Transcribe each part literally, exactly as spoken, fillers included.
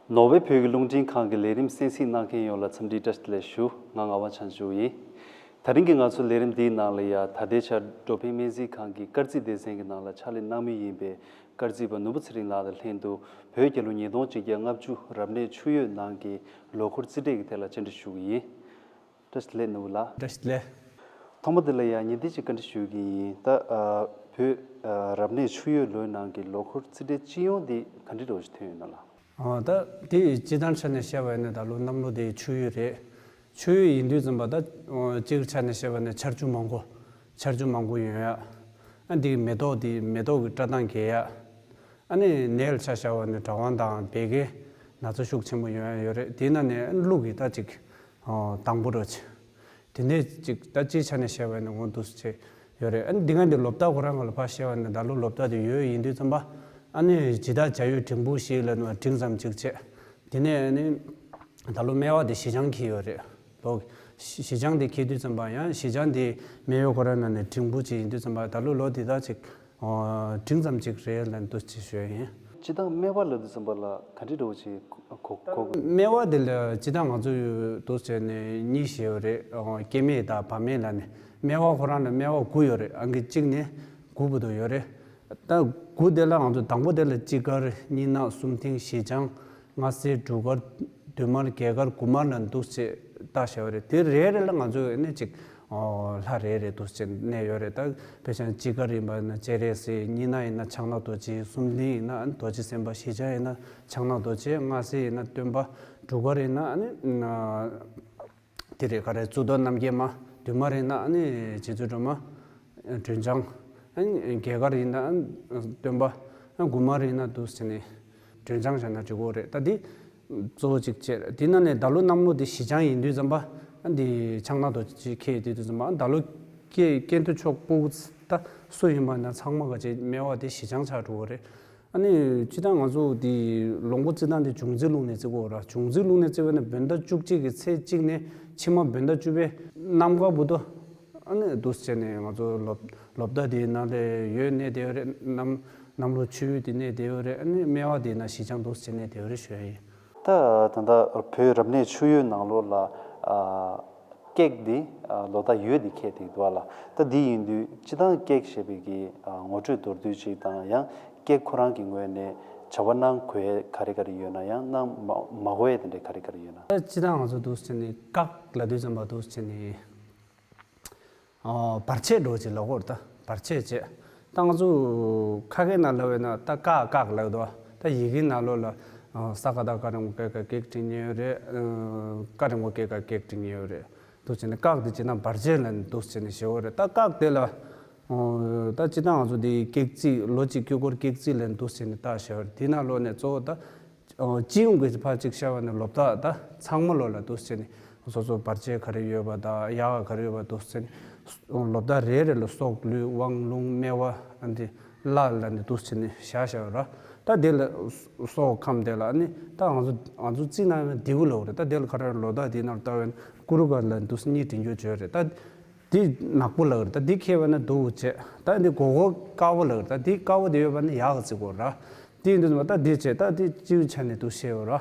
ནོར་ཝེ་བོད་ཀྱི་རླུང་འཕྲིན་ཁང་གི་ལས་རིམ་གསན་གཟིགས་གནང་མཁན་ཡོངས་ལ་འཚམས་འདྲིའི་བཀྲ་ཤིས་བདེ་ལེགས་ཞུ། ང་ངག་དབང་བྱང་ཆུབ་ཡིན། དེ་རིང་གི་ང་ཚོའི་ལས་རིམ་འདིའི་ནང་ལ་ཡ་ད་ལྟའི་ཆར་འགྲོ་ཕན་སྨན་རྩིས་ཁང་གི་སྐར་རྩིས་སྡེ་ཚན་གྱི་ནང་ལ་ཕྱག་ལས་གནང་མུས་ཡིན་པའི་སྐར་རྩིས་པ་ནོར་བུ་ཚེ་རིང་ལགས་དང་ལྷན་དུ་བོད་རྒྱལ་ལོ་ཉིས་སྟོང་གཅིག་བརྒྱ་ལྔ་བཅུ་རབ་གནས་ཆུ་ཡོས་ནང་གི་ལོ་འཁོར་རྩིས་འབྲས་ཀྱི་ཐད་ལ་བཅར་འདྲི་ཞུ་གི་ཡིན། བཀྲ་ཤིས་བདེ་ལེགས་ནོར་བུ་ལགས། བཀྲ་ཤིས་བདེ་ལེགས། ཐོག་མ་དེ་ལ་ཡང་ཉིན་དེ་ཅིག་བཀའ་འདྲི་ཞུ་གི་ཡིན། ད་ཨ་བོད་ཨ་རབ་གནས་ཆུ་ཡོས་ལོའི་ནང་གི་ལོ་འཁོར་རྩིས་འབྲས་སྤྱི་ཡོངས་འདི་ག་འདྲ་འདྲ་བོ་ཞིག་ཐོན་ཡོད་ན་ལགས། ཨ་ད་དེ་སྤྱི་བཏང་ཆ་ནས་བཤད་པ་ཡིན་ན་ད་ལོ་གནམ་ལོ་དེ་ཆུ་ཡོས་རེད། ཆུ་ཡོས་ཡིན་དུས་ཙམ་པ་ད་ཨ་སྤྱིར་ཆ་ནས་བཤད་པ་ན་ཆར་ཆུ་མང་པོ་ཆར་ཆུ་མང་པོ་ཡོང་ཡ། ཨ་འདི་མེ་ཏོག་དེ་མེ་ཏོག་གི་བཀྲག་མདངས་རྒྱས་ཡ། ཨ་ནི་ནད་ལ་ཆ་བཞག་པ་ནི་གྲང་བ་དང་བད་ཀན་ན་ཚ་ཤུགས་ཆེན་པོ་ཡོང་ཡ་ཡོད་རེད། དེ་ན་ནས་ཀླུ་གི་ད་ཅིག་ཨ་དང་པོ་རོ་ཆེ། དེ་ནས་ཅིག་ད་སྤྱིའི་ཆ་ནས་བཤད་པ་ཡིན་ན་འོ་འདུག་སེ་ཡོད་རེད། ཨ་ནི་འདི་ག་འདི་ལོ་བསྟར་ཁོ་རང་ག་ལ་ཕར་བཤད་པ་ཡིན་ན་ད་ལོ་ལོ་བསྟར་དེ་ཡོས་ཡིན་དུས་ཙམ་པ་ཨ་ནི་ཇི་ལྟར་བྱ་ཡོས་འབྲིང་པོ་ཞིག་ལ་ནུ་འབྲིང་ཙམ་ཅིག་བྱས། དེ་ནས་ཨ་ནི་ད་ལོ་སྨེ་བ་དེ་བཞི་ཆང་འཁེལ་ཡོད་རེད། ལོ་བཞི་ཆང་དེ་འཁེལ་དུས་ཙམ་པ་ཡང་བཞི་ཆང་དེ་སྨེ་བའི་ཁོ་རང་ནང་ནས་འབྲིང་པོ་ཅིག་ཡིན་དུས་ཙམ་པ་ད་ལོ་ལོ་འདི་དག་ཅིག་འབྲིང་ཙམ་ཅིག་རེད་ལབ་འདུག་ཅེས་ཞུ་ཡ་ཡིན། སྤྱི་བཏང་སྨེ་བ་ལབ་དུས་ཙམ་པ་ལ་ག་འདྲ་འདྲ་བོ་ཅིག་གོ་གོ་སྨེ་བ་དེ་ལ་སྤྱི་བཏང་ང་ཚོ་ཡོད་འདུག་བྱས་ནས་གཉིས་ཞེས་པ་རེད། སྐྱེ་སྨེ་དང་བབ་སྨེ་ལབ་ནས་སྨེ་བ་ཁོ་རང་ལ་སྨེ་བ་དགུ་ཡོད་རེད། ཨང་ཀི་གཅིག་ནས་དགུ་བར་དུ་ཡོད་རེད། ད་དགུ་དེ་ལ་ང་ཚོ་དང་པོ་དེ་ལ་སྤྱི་སྐར། གཉིས་ན་གསུམ་ཐེངས་བཞི་ཆང་། ལྔ་སེར་དྲུག་སྐར། བདུན་དམར་བརྒྱད་དཀར་དགུ་དམར་ལ་འདུག་ཅེས་བཏགས་བཞག་པ་རེད། དེ་རེ་རེ་ལ་ང་ཚོས་ནི་ཅིག་ཨོ་ལྷ་རེ་རེ་འདུག་ཅེས་གནས་ཡོད་རེད། ད་དཔེ་བཞག་ན་སྤྱི་སྐར་ཡིན་པ་ན་སྤྱན་རས་གཟིགས། གཉིས་ན་ཡིན་ན་ཕྱག་ན་རྡོ་རྗེ། གསུམ་ལྡན་ཡིན་ན་རྡོ་རྗེ་སེམས་དཔའ། བཞི་ཆང་ཡིན་ན་ཕྱག་ན་རྡོ་རྗེ། ལྔ་སེར་ཡིན་ན་སྟོན་པ། དྲུག་སྐར་ཡིན་ན་ནི་དེ་རེད། ག་རེ་གཙུག་ཏོར་རྣམ་རྒྱལ་མ། བདུན་དམར་ཡིན་ན་ནི་རྗེ་བཙུན་སྒྲོལ་མ། སྒྲོལ་ལྗང་། བརྒྱད་དཀར་ཡིན་ན་སྟོན་པ། དགུ་དམར་ཡིན་ན་འདུག་ཟེར་ནས་སྒྲོལ་ལྗང་བྱས་ན་འགྲིག་གོ་རེད། ད་འདི་གཙོ་བོ་གཅིག་བྱས། དེ་ནང་ནས་ད་ལོ་གནམ་ལོ་འདི་བཞི་ཆང་ཡིན་དུས་ཙམ་པ་འདི་ཕྱག་ན་རྡོ་རྗེ་འཁེལ་དུས་ཙམ་པ་ད་ལོ་སྐྱེས་སྐྱེས་འདུ་ཆོག་ཕྲུ་གུ་ད་སུ་ཡིན་པ་ན་ཚང་མ་ག་ཅེ་སྨེ་བ་དེ་བཞི་ཆང་ཆགས་འགྲོ་གོ་རེད། ཨ་ནི་སྤྱིར་བཏང་ང་ཚོ་འདི་ལོ་འཁོར་རྩིས་སྟངས་འདི་འབྱུང་རྩིས་ལུགས་ནས་རྩི་དགོས་ར། འབྱུང་རྩིས་ལུགས་ནས་རྩི་བ་ན་བོད་ཟླ་བཅུ་གཅིག་གི་ཚེས་གཅིག་ནས་ཕྱི་མ་བོད་ཟླ་བཅུ་པའི་གནམ་གང་བར་དུ་ཨ་ནི་འདུག་སེ་བྱས་ནས་ང་ཚོ་ལོ་ལོ་ཟླ་འདིའི་ནང་ལ་ཡོས་གནས་བསྡད་ཡོད་རེད། གནམ་གནམ་ལོ་ཆུ་ཡོས་འདི་གནས་བསྡད་ཡོད་རེད། ཨ་ནི་སྨེ་བ་འདིའི་ནང་བཞི་ཆང་འདུག་སེ་བྱས་གནས་བསྡད་ཡོད་རེད་ཞུ་ཡ་ཡིན། ད་ད་ལྟ་བོད་རབ་གནས་ཆུ་ཡོས་ནང་ལོགས་ལ་ཨ་ཀེག་འདི་ཨ་ལོ་ཟླ་ཡོས་འདི་འཁེལ་བསྡད་འདུག་ལ། ད་འདི་ཡིན་དུས་སྤྱིར་བཏང་ཀེག་ཞེས་པའི་གི་ཨ་ངོ་སྤྲོད་མདོར་བསྡུས་ཅིག་དང་། ཡང་ཀེག་ཁོ་རང་གི་ངོས་ནས་བྱ་བ་གནང་དགོས་ཡས་ག་རེ་ག་རེ་ཡོད་ན། ཡང་གནང་མ་མ་དགོས་ཡས་དེ་འདྲས་ག་རེ་ག་རེ་ཡོད་ན། ད་སྤྱིར་བཏང་ང་ཚོ་འདུག་སེ་བྱས་ནས་ཀག་ལབ་དུས་ཙམ་པ་འདུག་སེ་བྱས་ནས་ཨ་བར་ཆད་འདྲ་བོ་ཅིག་ལབ་དགོས་རེད། ད་བར་ཆད་བྱས། ད་ང་ཚོ་ཁ་སྐད་ནང་ལབ་པ་ཡིན་ན་ད་ཀག་ཀག་ལབ་འདུག་ད་ཡི་གེ་ནང་ལོགས་ལ་ཨ་ས་ག་བཏགས་སྐ་རིང་མོ་ཀ་གི་ཀ་ཀེག་བྲིས་མཁན་ཡོད་རེད། ཨ་ཀ་རིང་མོ་ཀེ་ག་གི་ཀེག་བྲིས་མཁན་ཡོད་རེད། འདུག་སེ་བྱས་ནས་ཀག་དེ་སྤྱིར་བཏང་བར་ཆད་ལབ་ནས་འདུག་སེ་བྱས་ནས་ཞུ་དགོས་རེད། ད་ཀག་དེ་ལ་ཨོ་ད་སྤྱིར་བཏང་ང་ཚོ་འདི་ཀེག་རྩིས་ལོ་གཅིག་དཀྱིལ་འཁོར་ཀེག་རྩིས་ལབ་ནས་འདུག་སེ་བྱས་ནས་བཏགས་བཞག་པ་རེད། དེ་ནང་ལོགས་ནས་གཙོ་བོ་ད་ཨོ་སྤྱི་ཡོངས་ཀྱི་ཕར་གཅིག་བཤད་པ་ནས་ལོ་ཟླ་ད་ཚང་མ་ལོགས་ལ་འདུག་སེ་བྱས་ནས་སོ་སོ་བར་ཆད་ག་རེ་ཡོད་པ་དང་ཡག་ག་རེ་ཡོད་པ་འདུག་སེ་བྱས་ནས་ལོ་ཟླ་རེ་རེ་ལ་སྲོག་ལུས་དབང་རླུང་སྨེ་བ་ཨ་འདི་ལ་ལ་ནས་འདུག་སེ་བྱས་ནས་བཞག་བཞག་པ་རེད། ད་དེ་ལ་སྲོག་ཁམས་དེ་ལ་ཨ་ནི་ད་ང་ཚོ་ང་ཚོ་རྩིས་ནང་ན་འདི་གུ་ལབ་རེད། ད་དེ་ལ་ག་རེ་ལོ་ཟླ་དེ་ནང་ལྟ་བས་ན་ཀུ་རུ་ཀ་ལ་འདུག་སེ་གཉིས་འབྲི་རྒྱུ་བྱོས་རེད། ད་འདི་ནག་པོ་ལབ་རེད། ད་འདི་ཁེལ་བ་ན་སྡུག་བྱས། ད་འདི་གོ་གོ་དཀར་པོ་ལབ་རེད། ད་འདི་དཀར་པོ་དེ་ཡོད་པ་ན་ཡག་ག་བརྩི་དགོས་ར། འདི་ཡིན་དུས་ཙམ་པ་ད་འདི་བྱས། ད་འདི་སྤྱིའི་ཆ་ནས་འདུག་ཤེས་ཡོད་ར།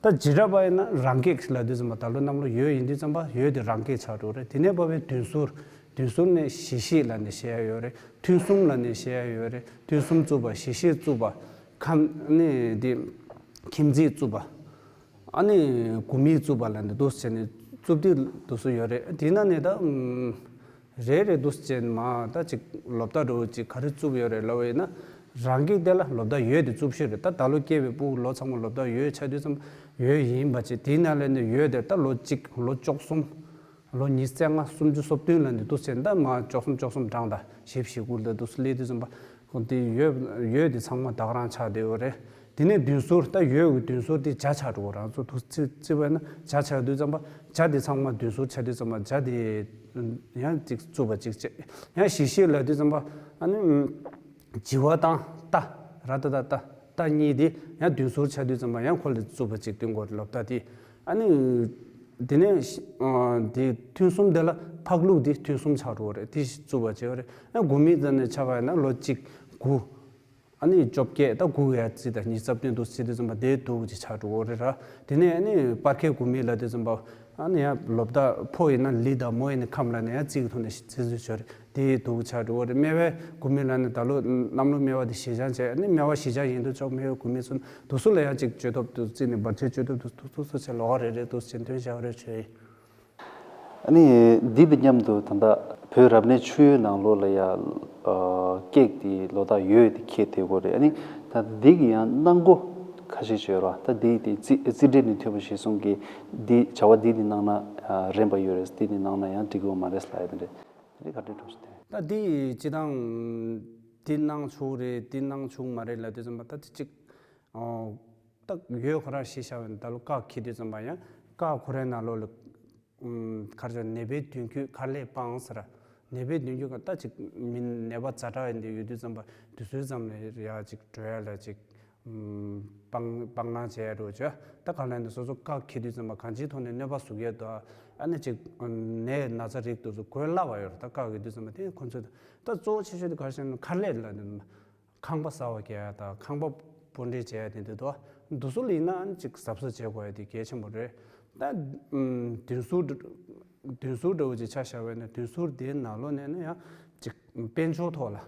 ད་བྱེ་བྲག་པ་ཡིན་ན་རང་ཀེག་ལབ་དུས་ཙམ་པ་ད་ལོ་གནམ་ལོ་ཡོས་ཡིན་དུས་ཙམ་པ་ཡོས་དེ་རང་ཀེག་ཆགས་འགྲོ་རེད། དེ་ནས་བབས་པའི་བདུན་ཟུར། བདུན་ཟུར་ནས་བཞི་བཞི་ལབ་ནས་བཤད་ཡ་ཡོད་རེད། ཐུན་གསུམ་ལབ་ནས་བཤད་ཡ་ཡོད་རེད། ཐུན་གསུམ་བཙུགས་པ། བཞི་བཞི་བཙུགས་པ། ཁམས་ནི་འདི་ཁྱིམ་མཚེས་བཙུགས་པ། ཨ་ནི་དགུ་མིག་བཙུགས་པ་ལ་འདི་འདུག་སེ་བྱས་ནས་བཙུགས་དུས་འདུག་སེ་ཡོད་རེད། དེ་ན་ནས་ད་ཨམ་རེ་རེ་འདུག་སེ་བྱས་ནས་མ་ད་ཅིག་ལོ་ཟླ་འདྲ་བོ་ཅིག་ག་རེ་བཙུགས་ཡོད་རེད་ལབ་པ་ཡིན་ན། རང་གི་དེ་ལ་ལོ་ཟླ་ཡོས་དེ་བཙུགས་ཤོས་རེད། ད་ད་ལོ་སྐྱེས་པའི་ཕྲུ་གུ་ལོ་ཚང་མ་ལོ་ཟླ་ཡོས་ཆགས་དུས་ཙམ་ཡོས་ཡིན་པ་ཅིག་དེའི་ནང་ལས་ནས་ཡོས་དེ་ད་ལོ་གཅིག་ལོ་བཅུ་གསུམ། ལོ་ཉི་ཤུ་རྩ་ལྔ། སུམ་ཅུ་སོ་བདུན་ལ་འདི་འདུག་སེ་ད་མ་བཅུ་གསུམ་བཅུ་གསུམ་གྲངས་དང་བཞི་བཞི་དགུ་ལ་འདུག་སེ་སླེབས་དུས་ཙམ་པ་ཁོ་འདི་ཡོས་ཡོས་འདི་ཚང་མ་ད་ག་རང་ཆགས་བསྡད་ཡོད་རེད། དེ་ནས་བདུན་ཟུར། ད་ཡོས་ཀྱི་བདུན་ཟུར་འདི་བྱ་ཆགས་འགྲོ་གི་རང་ཚོ་འདུག་སེ་བརྩི་བ་ན་བྱ་ཆགས་དུས་ཙམ་པ་བྱ་འདི་ཚང་མ་བདུན་ཟུར་ཆགས་དུས་ཙམ་པ་བྱ་འདི་ཡང་ཅིག་བཙུགས་པ་ཅིག་བྱས། ཡང་བཞི་བཞི་ལ་དུས་ཙམ་པ་ཨ་ནི། བྱི་བ་དང་རྟ། ར་ཏ་ཏ་རྟ། རྟ་གཉིས་དེ་ཡང་བདུན་ཟུར་ཆགས་དུས་ཙམ་པ་ཡང་ཁོ་ལ་བཙུགས་པ་ཅིག་སྟོན་དགོས་རེད་ལབ། ད་དེ་ཨ་ནི་དེ་ནས་ཨ་དེ་ཐུན་གསུམ་དེ་ལ་ཕག་ལུག་དེ་ཐུན་གསུམ་ཆགས་འགྲོ་གི་རེད། དེ་བཙུགས་པ་བྱས་པ་རེད། ཨ་དགུ་མིག་ཙམ་ནས་ཆགས་པ་ཡིན་ན་ལོ་གཅིག་དགུ། ཨ་ནི་བཅོ་བརྒྱད་ད་དགུ་ཡ་རྩིས་དང་ཉི་ཤུ་རྩ་བདུན་དུ་རྩིས་དུས་ཙམ་པ་དེའི་དུག་ཅིག་ཆགས་འགྲོ་གི་རེད་ར། དེ་ནས་ཨ་ནི་སྤར་ཁའི་དགུ་མིག་ལ་དུས་ཙམ་པ་ཨ་ནི་ཡང་ལོ་བདག་ཕོ་ཡིན་ན་ལི་དང་མོ་ཡིན་ན་ཁམས་ལ་ནས་ཡང་རྩིས་ཀྱི་ཐོག་ནས་རྩིས་སྲོལ་ཡོད་རེད། དེའི་དུག་ཆགས་འགྲོ་གི་རེད། སྨེ་བའི་དགུ་མིག་ལ་ནི་ད་ལོ་གནམ་ལོ་སྨེ་བ་དེ་ཞེ་ཆང་བྱས། ཨ་ནི་སྨེ་བ་ཞེ་ཆང་ཡིན་དུས་ཆོག་སྨེ་བའི་དགུ་མིག་ཚུན་དུ་སུ་ལ་ཡང་ཅིག་བཅོས་ཐབས་དུ་རྩིས་ནས་འབར་ཆའི་བཅོས་ཐབས་དུ་དུ་དུ་སུ་བྱས་ལོག་རེད་རེད་དུ་ཟེར་འདོན་བྱ་བ་རེད་བྱས། ཨ་ནི་འདི་དང་མཉམ་དུ་ད་ལྟ་བོད་རབ་གནས་ཆུ་ཡོས་ནང་ལོགས་ལ་ཡ་ཨ་ཀེག་དེ་ལོ་རྟགས་ཡོད་དེ་ཁྱེད་དེ་གོ་རེད། ཨ་ནི་ད་འདི་གི་ཡང་གནང་སྒོ་ཁ་ཤས་ཅིག་ཡོད་ར། ད་འདི་དེ་རྩིས་རྩིས་འབྲས་ནས་ཐོན་པ་ཞིག་གསུང་གི་འདི་བྱ་བ་འདི་དེ་གནང་ན་ཨ་རན་པ་ཡོད་རེད། འདི་དེ་གནང་ན་ཡང་འགྲིག་གི་ཡོད་མ་རེད་ལབ་ཡ་དེ་འདྲས་དེ་ག་འདྲས་གྲུབ་ཞིག་དེ། ད་འདི་སྤྱི་བཏང་འདི་གནང་ཆོག་རེད་འདི་གནང་ཆོག་མ་རེད་ལབ་དུས་ཙམ་པ་ད་དེ་གཅིག་ཨོ་ད་ཡོད་ཁོ་ར་ཤེས་བྱ་བ་ནི་ད་ལོ་བཀག་འཁེལ་དུས་ཙམ་པ་ཡང་བཀག་ཁོ་རའི་ནང་ལོགས་ལ། ཨུམ། ག་རེ་ཟེར། ནད་པའི་མདུན་སྐྱོད་ག་ལས་སྤང་ཟེར། ནད་པའི་མདུན་སྐྱོད་ག་ད་ཅིག་མི་ནད་པ་ཛ་དྲག་ཡིན་དེ་ཡོད་དུས་ཙམ་པ་དུས་ཚོད་ཙམ་ལ་ཡ་ཅིག་འགྲོ་ཡ་ལ་ཅིག་ཨུམ། སྤང་སྤང་བླང་བྱས་རོགས་བྱ། ད་ག་ལ་ནི་སོ་སོ་བཀག་འཁེལ་དུས་ཙམ་པ་གང་ཅིའི་ཐོག་ནས་གནོད་པ་བཟོ་ཡས་དང་ཨ་ནི་ཅིག་ནད་ན་ཚ་རིགས་དེ་ཚོ་འགོས་སླ་བ་ཡོད་རེད། ད་བཀག་ཡོད་དུས་ཙམ་པ་དེ་ཁོ་ཚོས་ད་གཙོ་བོ་ཆེ་ཤོས་དེ་ག་རེ་ཟེར་ན་ཁ་ལས་ལ་ནི། ཁང་པ་གསར་པ་རྒྱག་ཡ་དང་ཁང་པ་སྤོ་འདྲེན་བྱེད་ཡ་དེ་འདྲ་འདུག་འདི་ཚོ་ལ་ཡིན་ན་ཨ་ནི་ཅིག་གཟབ་གཟབ་བྱེད་དགོས་ཡ་དེ་གལ་ཆེན་པོ་རེད། ད་ཨུམ། མདུན་ཟུར་མདུན་ཟུར་འདྲ་བོ་ཅིག་ཆ་བཞག་པ་ཡིན་ན་མདུན་ཟུར་དེའི་ནང་ལོགས་ནས་ནི་ཡང་ཅིག་དཔལ་འབྱོར་ཐོག་ལ་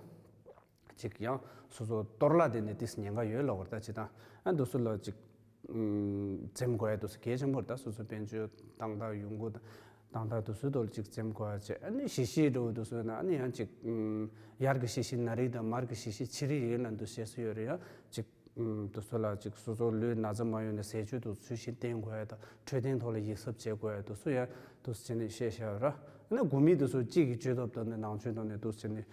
ཅིག་ཡང་སོ་སོ་གཏོར་བརླག་དེ་ནས་ཏིས་ཉེན་ཁ་ཡོད་ལབ་པ་རེད། ད་ཅི་ད་ཨ་འདི་ཚོ་ལ་ཅིག་ཨུམ། འཛེམ་དགོས་ཡ་འདུག་ཟེར་གལ་ཆེན་པོ་རེད། ད་སོ་སོའི་དཔལ་འབྱོར་སྟངས་དང་ཡོང་སྒོ་དང་སྟངས་དང་དུས་ཚོད་ཐོག་ལ་ཅིག་འཛེམ་དགོས་ཡ་བྱས། ཨ་ནི་ཞི་ཞི་འགྲོ་འདུག་ཟེར་ན་ཨ་ནི་ཡང་ཅིག་ཨུམ། ཡར་གྱི་ཞི་ཞི་ན་རིགས་དང་མར་གྱི་ཞི་ཞི་ཕྱི་རིགས་ཡིན་ལབ་འདུག་ཟེར་སྲོལ་ཡོད་རེད། ཡང་ཅིག་ཨུམ། དུས་ཚོད་ལ་ཅིག་སོ་སོ་ལུས་ན་ཚ་མ་ཡོང་ནས་ཟས་སྤྱོད་དུ་ཚུལ་བཞིན་བསྟེན་དགོས་ཡ་དང་འཕྲོད་བསྟེན་ཐོག་ལ་ཡིད་གཟབ་བྱེད་དགོས་ཡ་འདུག་ཟེར་ཡ་འདུག་ཟེར་ནས་བཤད་བཞག་ཡོད་ར། ཨ་ནི་དགུ་མིག་འདུག་ཟེར་གཅིག་གི་བཅོས་ཐབས་དང་ནི་ནང་ཆོས་དང་ནི་འདུག་ཟེར་ནས་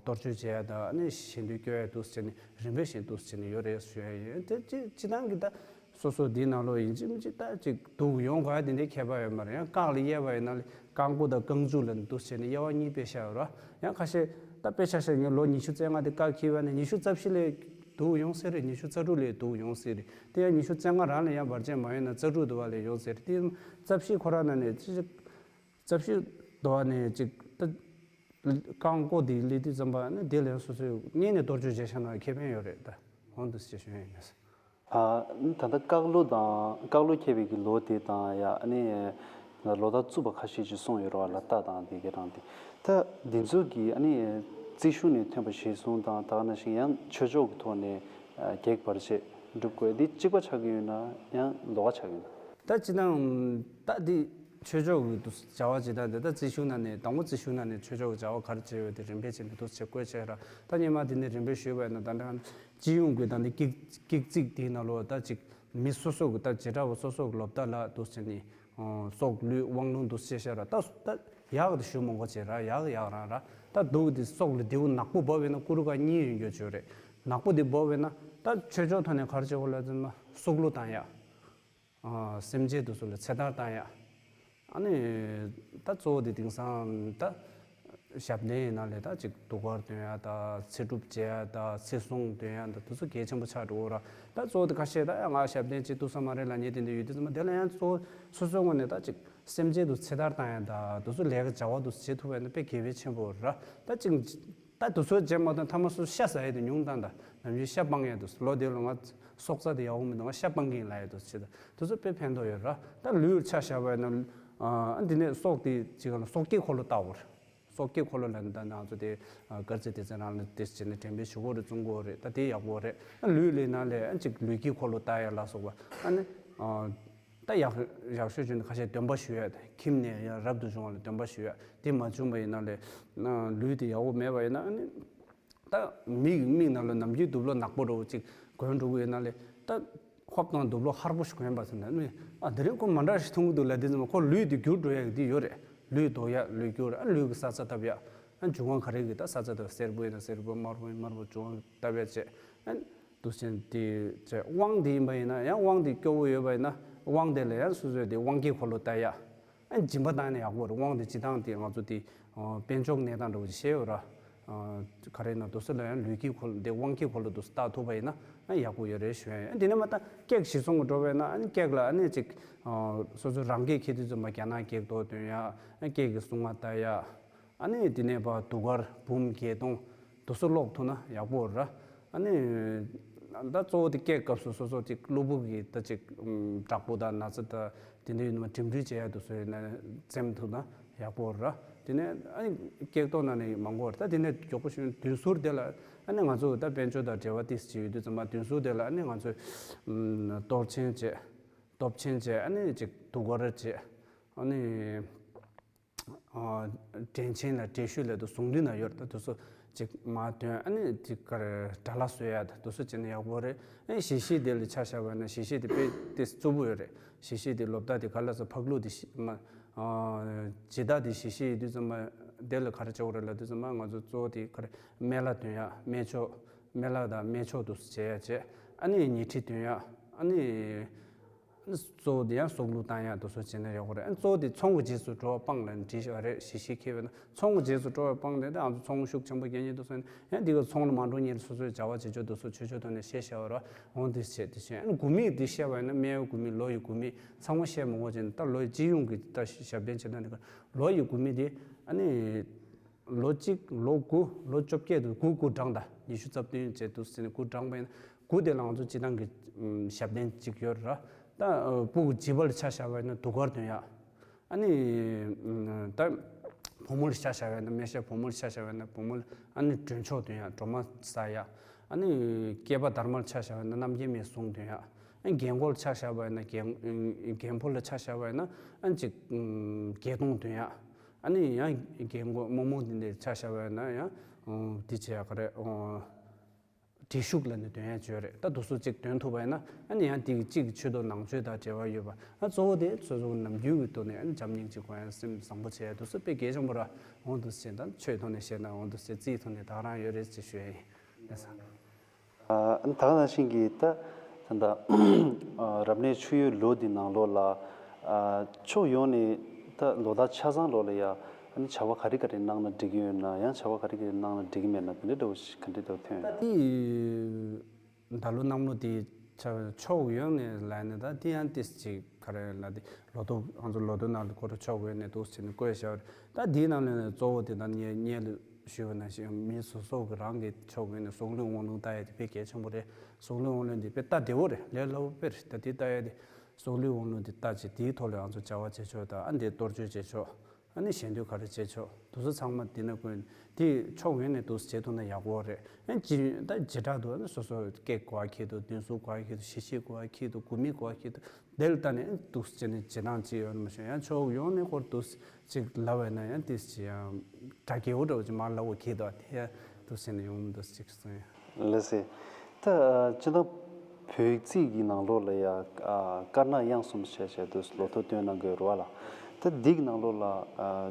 གཏོར་བཅོས་བྱེད་ཡ་དང་ཨ་ནི་ཞེ་འདོད་སྐྱོ་ཡ་འདུག་ཟེར་ནས་རིམ་པས་བཞིན་འདུག་ཟེར་ནས་ཡོད་རེད་ཞུ་ཡ་ཡིན། དེ་སྤྱི་སྤྱི་བཏང་གི་ད། སོ་སོ་འདིའི་ནང་ལོགས་ཡིན་གཅིག་མིན་གཅིག་ད་ཅིག་དུག་ཡོང་དགོས་ཡ་དེ་འདྲའི་ཁྱད་པར་ཡོད་མ་རེད། ཡང་རྐང་ལ་གཡས་པ་ཡིན་ན་ལས་རྐང་མགོ་དང་རྐང་མཇུག་ལ་འདུག་བྱས་ནས་དབྱེ་བ་གཉིས་དཔེ་བཞག་ཡོད་ར། ཡང་ཁ་ཤས་ད་དཔེ་ཆ་བཞག་ངས་ལོ་ཉི་ཤུ་རྩ་ལྔ་དེ་བཀག་འཁྱེར་བ་ནས་ཉི་ཤུ་རྩ་བཞི་ལས་དུག་ཡོང་སྲིད་རེད། ཉི་ཤུ་རྩ་དྲུག་ལས་དུག་ཡོང་སྲིད་རེད། དེ་ཡང་ཉི་ཤུ་རྩ་ལྔ་རང་ལ་ཡང་བར་ཆད་མ་ཡོང་ན་རྩ་དྲུག་དུ་བ་ལས་ཡོང་སྲིད་རེད། དེ་རྩ་བཞི་ཁོ་རང་ནང་ནས་ཅི་ཅིག་རྩ་བཞི་དུ་བ་ནས་ཅིག་ད་རྐང་མགོ་དེ་སླེབས་དུས་ཙམ་པ་ནི་དེ་ལས་སོ་སོས་གཉེན་ནས་གཏོར་བཅོས་བྱས་བཞག་ན་ཁེ་ཕན་ཡོད་རེད། ད་འོང་དུ་ཞེས་ཞུ་ཡ་ཡིན། ཨ། ད་ལྟ་ཀག་ལོ་དང་ཀག་ལོ་ཁེལ་བའི་གི་ལོ་དེ་དང་ཡ་ཨ་ནི་ལོ་ཟླ་རྩུབ་པ་ཁ་ཤས་ཅིག་སོང་ཡོད་རེད་བ། ལ་རྟགས་དང་དེ་གའི་རང་དེ་ད་འདི་ཚོ་གི་ཨ་ནི་རྩིས་གཞུང་ནས་ཐོན་པ་གཞིར་བཟུང་དང་ད་ག་ནང་བཞིན་ཡང་ཆོས་ཕྱོགས་ཀྱི་ཐོག་ནས་ཨ་གེགས་བར་ཆད་སྒྲུབ་དགོས་འདི་གཅིག་པ་ཆགས་ཀྱི་ཡོད་ན་ཡང་ལོགས་ཀ་ཆགས་ཀྱི་ཡོད་ན། ད་སྤྱི་བཏང་ད་འདི་ཆོས་ཕྱོགས་ཀྱི་འདུག་བྱ་བ་ཇི་ལྟར་འདི་ད་རྩིས་གཞུང་ནང་ནས་དང་པོ་རྩིས་གཞུང་ནང་ནས་ཆོས་ཕྱོགས་ཀྱི་བྱ་བ་ག་རེ་བྱས་ཡོད་དེ་རིམ་པས་བྱས་ནས་འདུག་བྱེད་དགོས་བྱས་ར། ད་སྔོན་མ་འདི་ནས་རིམ་པས་ཞུས་པ་ཡིན་ན་ད་ལྟ། སྤྱི་ཡོངས་ཀྱི་ད་ནི་ཀིག་ཀིག་ཙིག་དེའི་ནང་ལོགས་ད་ཅིག་མི་སོ་སོ་གི་ད་བྱེ་བྲག་པ་སོ་སོ་གི་ལོ་བརྒྱ་ལ་འདུག་ཟེར་ནས་སྲོག་ལུས་དབང་ལུང་འདུག་ཟེར་བཤད་ཤག་ར། ད་ད་ཡག་དེ་ཞུ་མང་པོ་བྱེད་ར། ཡག་ཡག་རང་ར། ད་དུག་དེ་སྲོག་ལ་རྡེའུ་ནག་པོ་བབས་ཡོད་ན་ཀུ་རུ་ཀ་གཉིས་ཡོད་རྒྱུ་ཅིག་ཡོད་རེད། ནག་པོ་དེ་བབས་ཡོད་ན་ད་ཆོས་ཕྱོགས་ཐོག་ནས་ག་རེ་བྱེད་དགོས་ལབ་ཙམ་ན་སྲོག་བླུ་བཏང་ཡ། སེམས་ཅན་དེ་ཚོ་ལ་ཚེ་ཐར་བཏང་ཡ། ཨ་ནི་ད་གཙོ་བོ་དེ་དེང་སང་ད་ཞབས་བརྟན་ཡིན་ན་ལས་ད་ཅིག་གདུགས་དཀར་འདོན་ཡ་ད་ཚེ་སྒྲུབ་བྱེད་ཡ་ད་ཚེ་བསྲུང་འདོན་ཡ་ད་དེ་ཚོ་གལ་ཆེན་པོ་ཆགས་འགྲོ་གི་ར། ད་གཙོ་བོ་དེ་ཁ་ཤས་ད་ཡ་ང་ཞབས་བརྟན་བྱེད་ཐུབ་ས་མ་རེད་ལབ་མཁན་དེ་འདྲ་ཡོད་དུས་ཙམ་པ་དེ་ལ་ཡང་གཙོ་བོ་སོ་སོའི་ངོས་ནས་ད་ཅིག་སེམས་ཅན་དེ་ཚོ་ཚེ་ཐར་བཏང་ཡ་ད་དེ་ཚོ་ལས་ཀ་བྱ་བ་དེ་ཚོ་བྱེད་ཐུབ་པ་ཡིན་ན་དཔེ་གལ་ཆེན་པོ་ར། ད་ཅིག་ད་དུས་ཚོད་རྗེས་མ་དང་ཐ་མ་སུ་ཤ་ཟ་ཡས་དེ་ཉུང་དང་ད་ནམ་རྒྱུན་ཤ་སྤང་ཡས་དུས་ལོ་དེ་ལ་ང་སྲོག་རྩ་དེ་ཡག་པོ་མི་འདུག་ང་ཤ་སྤང་གིན་ལ་ཡས་དུས་ཆེ་ད་དུས་ཚོད་དཔེ་ཕན་ཐོགས་ཡོད་ར། ད་ལུས་ཆ་བཞག་པ་ཡིན་ན་ཨ་འདི་ནས་སྲོག་དེ་ཅིག་ལ་སྲོག་སྐྱེས་འཁོར་ལོ་བཏགས་པ་རེད། སྲོག་སྐྱེས་འཁོར་ལོ་ལ་ནི་ད་ང་ཚོ་དེ་དཀར་རྩི་དེ་ཚོ་རང་ལ་དེ་བྱས་ནས་དྲན་པའི་ཞུ་སྒོ་རེ་བཙུགས་དགོས་རེད། ད་དེ་ཡག་པོ་རེད། ལུས་ལས་ན་ལས་ཅིག་ལུས་སྐྱེས་འཁོར་ལོ་བཏགས་ཡ་ལ་སོགས་པ་ཨ་ནི། ད་ཡག་ཡག་ཤོས་བྱུང་ན་ཁ་ཤས་འདོན་པ་ཞུ་ཡ་དེ་ཁྱིམ་ནས་ཡང་རབ་ཏུ་བྱུང་བ་ལ་འདོན་པ་ཞུ་ཡ་དེ་མ་བྱུང་བ་ཡིན་ན་ལས་ན་ལུས་དེ་ཡག་པོ་མེད་པ་ཡིན་ན་ཨ་ནི་ད་མིག་མིག་ནང་ལ་ནམ་རྒྱུན་དུག་ལོག་ནག་པོ་འདྲ་བོ་ཅིག་གོན་འགྲོ་གི་ཡོད་ན་ལས་ད་ཧོབ་དང་དུག་ལོག་ཧར་པོ་ཞིག་གོན་པ་ཟེར་ན་ནི་ཨ་དེ་རིང་ཁོ་མ་འདྲ་ཞིག་མཐོང་གི་འདུག་ལབ་དུས་ཙམ་ཁོ་ལུས་དེ་འགྱུར་འགྲོ་ཡ་གི་དེ་ཡོད་རེད། ལུས་ལྡོག་ཡ་ལུས་འགྱུར་ཨ་ལུས་ཀྱི་ས་ཆ་བཏབ་ཡ་ཨ་འབྱུང་བ་ག་རེ་གི་ད་ས་ཆ་བཏབ་སེར་པོ་ཡིན་ན་སེར་པོ་དམར་པོ་ཡིན་དམར་པོ་འབྱུང་བ་བཏབ་ཡ་བྱས་ཨ། འདུ་ཤེས་དེ་བྱས་དབང་དེ་ཡིན་པ་ཡིན་ན་ཡང་དབང་དེ་སྐྱོ་བོ་ཡོད་པ་ཡིན་ན་དབང་དེ་ལ་ཡང་སོ་སོས་དེ་དབང་གི་འཁོར་ལོ་བཏགས་ཡ། ཨ་སྦྱིན་པ་བཏང་ནས་ཡག་པོ་རེད། དབང་དེ་སྤྱི་བཏང་དེ་ང་ཚོ་དེ་དཔལ་འབྱོར་གནས་སྟངས་འདྲ་བོ་ཅིག་བཤད་ཡོད་ར། ག་རེ་ཡིན་ན་དུ་སུ་ལ་ཡང་ལུས་ཀྱི་འཁོར་ལོ་དེ་དབང་གི་འཁོར་ལོ་དུ་སུ་བཏགས་ཐུབ་པ་ཡིན་ན་ཡག་པོ་ཡོད་རེད་ཞུ་ཡ་ཡིན། དེ་ནས་མ་ད་ཀེག་གཞིར་བཟུང་གི་འགྲོ་བ་ཡིན་ན་ཨ་ནི་ཀེག་ལ་ཨ་ནི་ཅིག་སོ་སོ་རང་གིས་ཁྱེད་དུས་ཚོད་མ་རྒྱ་ནག་ཀེག་ཏོ་འདོན་ཡ་ཨ་ཀེག་གི་སྲུང་མ་བཏགས་ཡ། ཨ་ནི་དེ་ནས་ཕར་དུ་སྒར་འབུམ་བརྒྱད་སྟོང་དུ་སུ་ཀློག་ཐུབ་ན་ཡག་པོ་རེད། ཨ་ནི་ད་གཙོ་བོ་དེ་སྐྱེས་སྐབས་སུ་སོ་སོ་ཅིག་གློ་བུར་གྱི་ད་ཅིག་ཨམ་དྲག་པོ་དང་ན་ཚ་དང་དེ་འདྲའི་ཡོད་ན་འགྲིམ་འགྲུལ་བྱེད་ཡ་དུ་སོ་ཡིན་ན་འཛེམ་ཐུབ་ན་ཡག་པོ་ར། དེ་ནས་ཨ་ནི་སྐྱེས་ཐོག་ན་ནི་མང་པོ་ར། ད་དེ་ནས་མགྱོགས་པོ་ཞུ་ན་དུས་ཟུར་དེ་ལ་ཨ་ནི་ང་ཚོ་ད་དཔལ་འབྱོར་དང་འབྲེལ་བ་ཏིས་ཅིག་ཡོད་དུས་ཙམ་པ་དུས་ཟུར་དེ་ལ་ཨ་ནི་ང་ཚོས་ཨམ་གཏོར་ཆེན་བྱེད། སྟོབས་ཆེན་བྱས། ཨ་ནི་ཅིག་དུ་གར་བྱས། ཨ་ནི་ཨ་དྲན་ཆེན་ལ་དྲན་ཤོས་ལ་དུ་ཟུང་འདུས་ན་ཡོད་ད་དུ་སོ་ཅིག་མ་དོན། ཨ་ནི་ཅིག་གར་དགྲ་ལྷ་གསོལ་ཡ་ད་དུ་སོ་བྱས་ན་ཡག་པོ་རེད། ཨ་ནི་ཞི་ཤེས་དེ་ལ་ཆ་བཞག་པ་ན་ཞི་ཤེས་དེ་དཔེ་དེ་རྩུབ་པོ་ཡོད་རེད། ཞི་ཤེས་དེ་ལོ་བདག་དེ་ག་ལ་སོ་ཕག་ལུག་དེ་ཤི་མ་ཨ་ཇི་ལྟ་དེ་ཞི་ཤེས་ཡོད་དུས་ཙམ་པ་དེ་ལ་ག་རེ་བྱེད་དགོས་རེད་ལབ་དུས་ཙམ་པ་ང་ཚོ་གཙོ་བོ་དེ་ག་རེ་སྨན་བླ་འདོན་ཡ་སྨན་མཆོག་སྨན་བླ་དང་སྨན་མཆོག་དུ་བྱེད་ཡ་བྱས། ཨ་ནི་ཉལ་ཁྲི་འདོན་ཡ། ཨ་ནི། གཙོ་བོ་དེ་ཡང་སྲོག་བླུ་བཏང་ཡག་དུ་སོ་བྱས་ན་ཡག་པོ་རེད། གཙོ་བོ་དེ་ཚོང་གི་རྗེས་སུ་འགྲོ་བ་སྤངས་ལ་འགྲིག་ཤག་རེད། ཞི་ཤེས་མཁས་པས་ན་ཚོང་གི་རྗེས་སུ་འགྲོ་བ་སྤངས་ཏེ་ད་ང་ཚོ་ཚོང་ཤུགས་ཆེན་པོ་རྒྱག་ཉེན་དུ་སོང་ནས་ཡང་འདི་ག་ཚོང་ལ་མ་འགྲོ་ཉེན་སོ་སོའི་བྱ་བ་བྱེད་ཆོག་དུ་སོ་ཆོས་ཆོས་ཐོག་ནས་བཤད་བྱ་བ་ར་འོང་དུ་བྱས་དུ་བྱས། ཨ་ནི་དགུ་མིག་འདི་བཤད་པ་ཡིན་ན་སྨན་ཡོན་དགུ་མིག་ལོ་ཡི་དགུ་མིག་ཚང་མ་བཤད་མ་དགོས་བྱས་ནས་ད་ལོ་ཡི་སྤྱི་ཡོངས་ཀྱི་ད་ཞབས་བརྟན་བྱེད་སྟངས་འདི་ག་ལོ་ཡི་དགུ་མིག་དེ་ཨ་ནི། ལོ་གཅིག་ལོ་དགུ་ལོ་བཅོ་བརྒྱད་དུ་དགུ་དགུ་བགྲངས་དང་ཉི་ཤུ་རྩ་བདུན་བྱས་འདུག་ཟེར་ནས་དགུ་བགྲངས་པ་ཡིན་ན་དགུ་དེ་ལ་ང་ཚོ་སྤྱི་བཏང་གི་ཞབས་བརྟན་གཅིག་ཡོད་ར། ད་སྤུ་གུ་བྱིས་པ་ལ་ཆ་བཞག་པ་ཡིན་ན་དུ་གར་འདོན་ཡག་ཨ་ནི་ད་བུ་མོ་ལ་ཆ་བཞག་པ་ཡིན་ན་སྨན་ཤ་བུ་མོ་ལ་ཆ་བཞག་པ་ཡིན་ན་བུ་མོ་ལ་ཨ་ནི་སྒྲོན་མཆོག་འདོན་ཡག་སྒྲོལ་མ་ཟ་ཡག་ཨ་ནི་སྐྱེས་པ་དར་མ་ལ་ཆ་བཞག་པ་ཡིན་ན་རྣམ་རྒྱལ་མའི་གཟུངས་འདོན་ཡག་ཨ་ནི་རྒན་གོག་ལ་ཆ་བཞག་པ་ཡིན་ན་རྒན་རྒན་ཕོ་ལ་ཆ་བཞག་པ་ཡིན་ན་ཨ་ནི་ཅིག་བརྒྱད་སྟོང་འདོན་ཡག་ཨ་ནི་ཡང་རྒན་གོག་རྨོ་མོ་འདི་འདྲའི་ཆ་བཞག་པ་ཡིན་ན་ཡང་འདི་བྱེད་ཡག་ག་རེད། བྲེ་ཤུགས་ལ་ནི་འདོན་ཡག་བྱོས་རེད། ད་དུ་སུ་གཅིག་འདོན་ཐུབ་པ་ཡིན་ན་ཨ་ནི་ཡང་འདི་གི་གཅིག་གི་ཆོས་དང་ནང་ཆོས་དང་འབྲེལ་བ་ཡོད་པ་ཨ་གཙོ་བོ་དེ་ཚོ་ཚོ་ནམ་རྒྱུན་གྱི་ཐོག་ནས་ཨ་ནི་འཇམ་སྙིང་རྗེ་དགོས་ཡང་སེམས་བཟང་པོ་བྱས་དུ་སུ་དཔེ་གལ་ཆེན་པོ་ར་འོང་དུ་བྱས་ད་ཆོས་ཐོག་ནས་བཤད་ན་འོང་དུ་བྱས་རྩིས་ཐོག་ནས་ད་ག་རང་ཡོད་རེད་ཅེས་ཞུ་ཡ་ཡིན། ལགས་སོ། ད་ག་ནང་བཞིན་གྱི་ད་ད་ལྟ་རབ་གནས་ཆུ་ཡོས་ལོ་འདི་ནང་ལོགས་ལ་ཕྱོགས་ཡོངས་ནས་ད་ལོ་ཟླ་ཆ་ཚང་ལོགས་ལ་ཡ་ཨ་ནི་བྱ་བ་ག་རེ་ག་རེ་གནང་ན་འགྲིག་གི་ཡོད་ན་ཡང་བྱ་བ་ག་རེ་ག་རེ་གནང་ན་འགྲིག་གི་མེད་ན་དེ་འདྲ་འདྲ་བོ་ཞིག་ག་འདྲ་འདྲ་བོ་ཐོན་ཡོད་ན། ད་དེ་ད་ལོ་གནམ་ལོ་དེ་ཕྱོགས་ཡོངས་ནས་ལ་ནི་ད་དེ་ཡང་ཏིས་ཅིག་ག་རེ་ལ་དེ་ལོ་ཐོ་ང་ཚོ་ལོ་ཐོ་ནང་ལ་ཁོ་ར་ཕྱོགས་ཡོངས་ནས་འདུག་ཟེར་ནས་བཀོད་བཞག་ད་དེའི་ནང་ལ་ནི་གཙོ་བོ་དེ་ད་ངས་ངས་ལ། ཞུས་པ་ནང་བཞིན་མི་སོ་སོ་གི་རང་གི་ཕྱོགས་ཀྱི་ནས་གསུང་གླེང་དབང་ལུང་ལྟ་ཡ་དེ་དཔེ་གལ་ཆེན་པོ་རེད། གསུང་གླེང་དབང་ལུང་དེ་དཔེ་ལྟ་བདེ་བོ་རེད། ལས་སླ་བོ་དཔེ་རེད། ད་དེ་ལྟ་ཡ་དེ་གསུང་གླེང་དབང་ལུང་དེ་ལྟ་ཅིག་དེའི་ཐོག་ལ་ང་ཚོ་བྱ་བ་བྱེད་ཆོག་དང་ཨ་འདི་གཏོར་མཆོད་བྱེད་ཆོག་ཨ་ནི་ཞལ་འདོན་ག་རེ་བྱེད་ཆོག་དུ་སུ་ཚང་མ་དེ་ན་ཀུན་དེ་ཕྱོགས་ཡོངས་ནས་དུ་སུ་བྱེད་ཐུབ་ན་ཡག་པོ་རེད། ཨ་ཇི་ད་ཇི་དྲག་དུ་ཨ་ནི་སོ་སོ་སྐད་གོ་བ་ཁྱེད་དུ་དུས་སུ་གོ་བ་ཁྱེད་དུ་ཤི་ཤི་གོ་བ་ཁྱེད་དུ་གུ་མི་གོ་བ་ཁྱེད་དུ། དེ་ལ་ལྟ་ནས་འདུག་སེ་བྱས་ནས་བྱེད་སྟངས་ཅིག་ཡོད་མ་ཤེས། ཡང་ཕྱོགས་ཡོངས་ནས་སྐོར་འདུག་སེ་ཅིག་ལབ་པ་ཡིན་ན་ཡང་ཏིས་ཅིག་ཡང་དྲ་རྒྱའི་འུ་འདྲ་བོ་ཅིག་མར་ལབ་དགོས་ཀྱི་འདུག་དེ་ཡང་འདུག་སེ་ནས་ཡོང་མི་འདུག་ཅིག་གསུངས་ཡོད། ལགས་སེ། ད་སྤྱི་བཏང་བོད་ཡིག་རྩིས་ཀྱི་ནང་ལོགས་ལ་ཡང་དཀར་ནག་དབྱངས་གསུམ་བྱས་བྱས་འདུག་ལོ་ཐོ་བཏོན་གནང་གི་ཡོད་རེད་བ་ལ། ད་འདི་གི་ནང་ལོགས་ལ་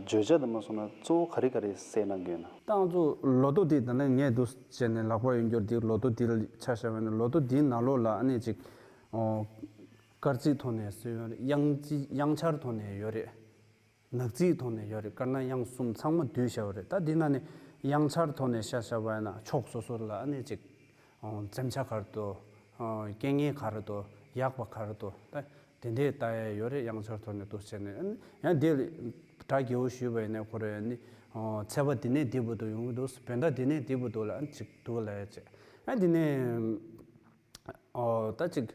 བརྗོད་བྱ་དུ་མ་སོང་ན་གཙོ་བོ་ག་རེ་ག་རེ་གསལ་གནང་གི་ཡོད་ན། ད་ང་ཚོ་ལོ་ཐོ་འདི་ད་ནས་ངས་འདུག་སེ་བྱས་ནས་ལག་པ་ཡོད་འགྱུར་འདི་ལོ་ཐོ་འདི་ལ་ཆ་བཞག་པ་ཡིན་ན་ལོ་ཐོ་འདིའི་ནང་ལོགས་ལ་ཨ་ནི་ཅིག་སྐར་རྩིས་ཐོག་ནས་སུ་ཡོད་རེད། དབྱངས་རྩིས་དབྱངས་འཆར་ཐོག་ནས་ཡོད་རེད། ནག་རྩིས་ཐོག་ནས་ཡོད་རེད། དཀར་ནག་དབྱངས་གསུམ་ཚང་མ་བསྡུས་བཞག་པ་རེད། ད་འདི་ནང་ནས་དབྱངས་འཆར་ཐོག་ནས་བཤད་བཞག་པ་ཡིན་ན་ཕྱོགས་སོ་སོ་ལ་ཨ་ནི་ཅིག་འཛེམ་བྱ་ག་རེ་འདུག་རྐྱེན་ངན་ག་རེ་འདུག་ཡག་པ་ག་རེ་འདུག་ད་དེ་འདྲས་ལྟ་ཡ་ཡོད་རེད། དབྱངས་འཆར་ཐོག་ནས་འདུག་བྱས་ནས་ཨ་ནི་ཡང་འདི་ལ་གྲ་རྒྱས་པོ་ཞུས་པ་ཡིན་ན་ཁོ་རེ་ཨ་ནི་ཚད་པ་འདི་ནས་འདི་བར་དུ་ཡོང་གི་འདུག་བོད་ཟླ་འདི་ནས་འདི་བར་དུ་ལ་ཨ་ནི་ཅིག་འདུག་ལབ་ཡ་བྱས་ཨ་འདི་ནས། ཨོ་ད་ཅིག་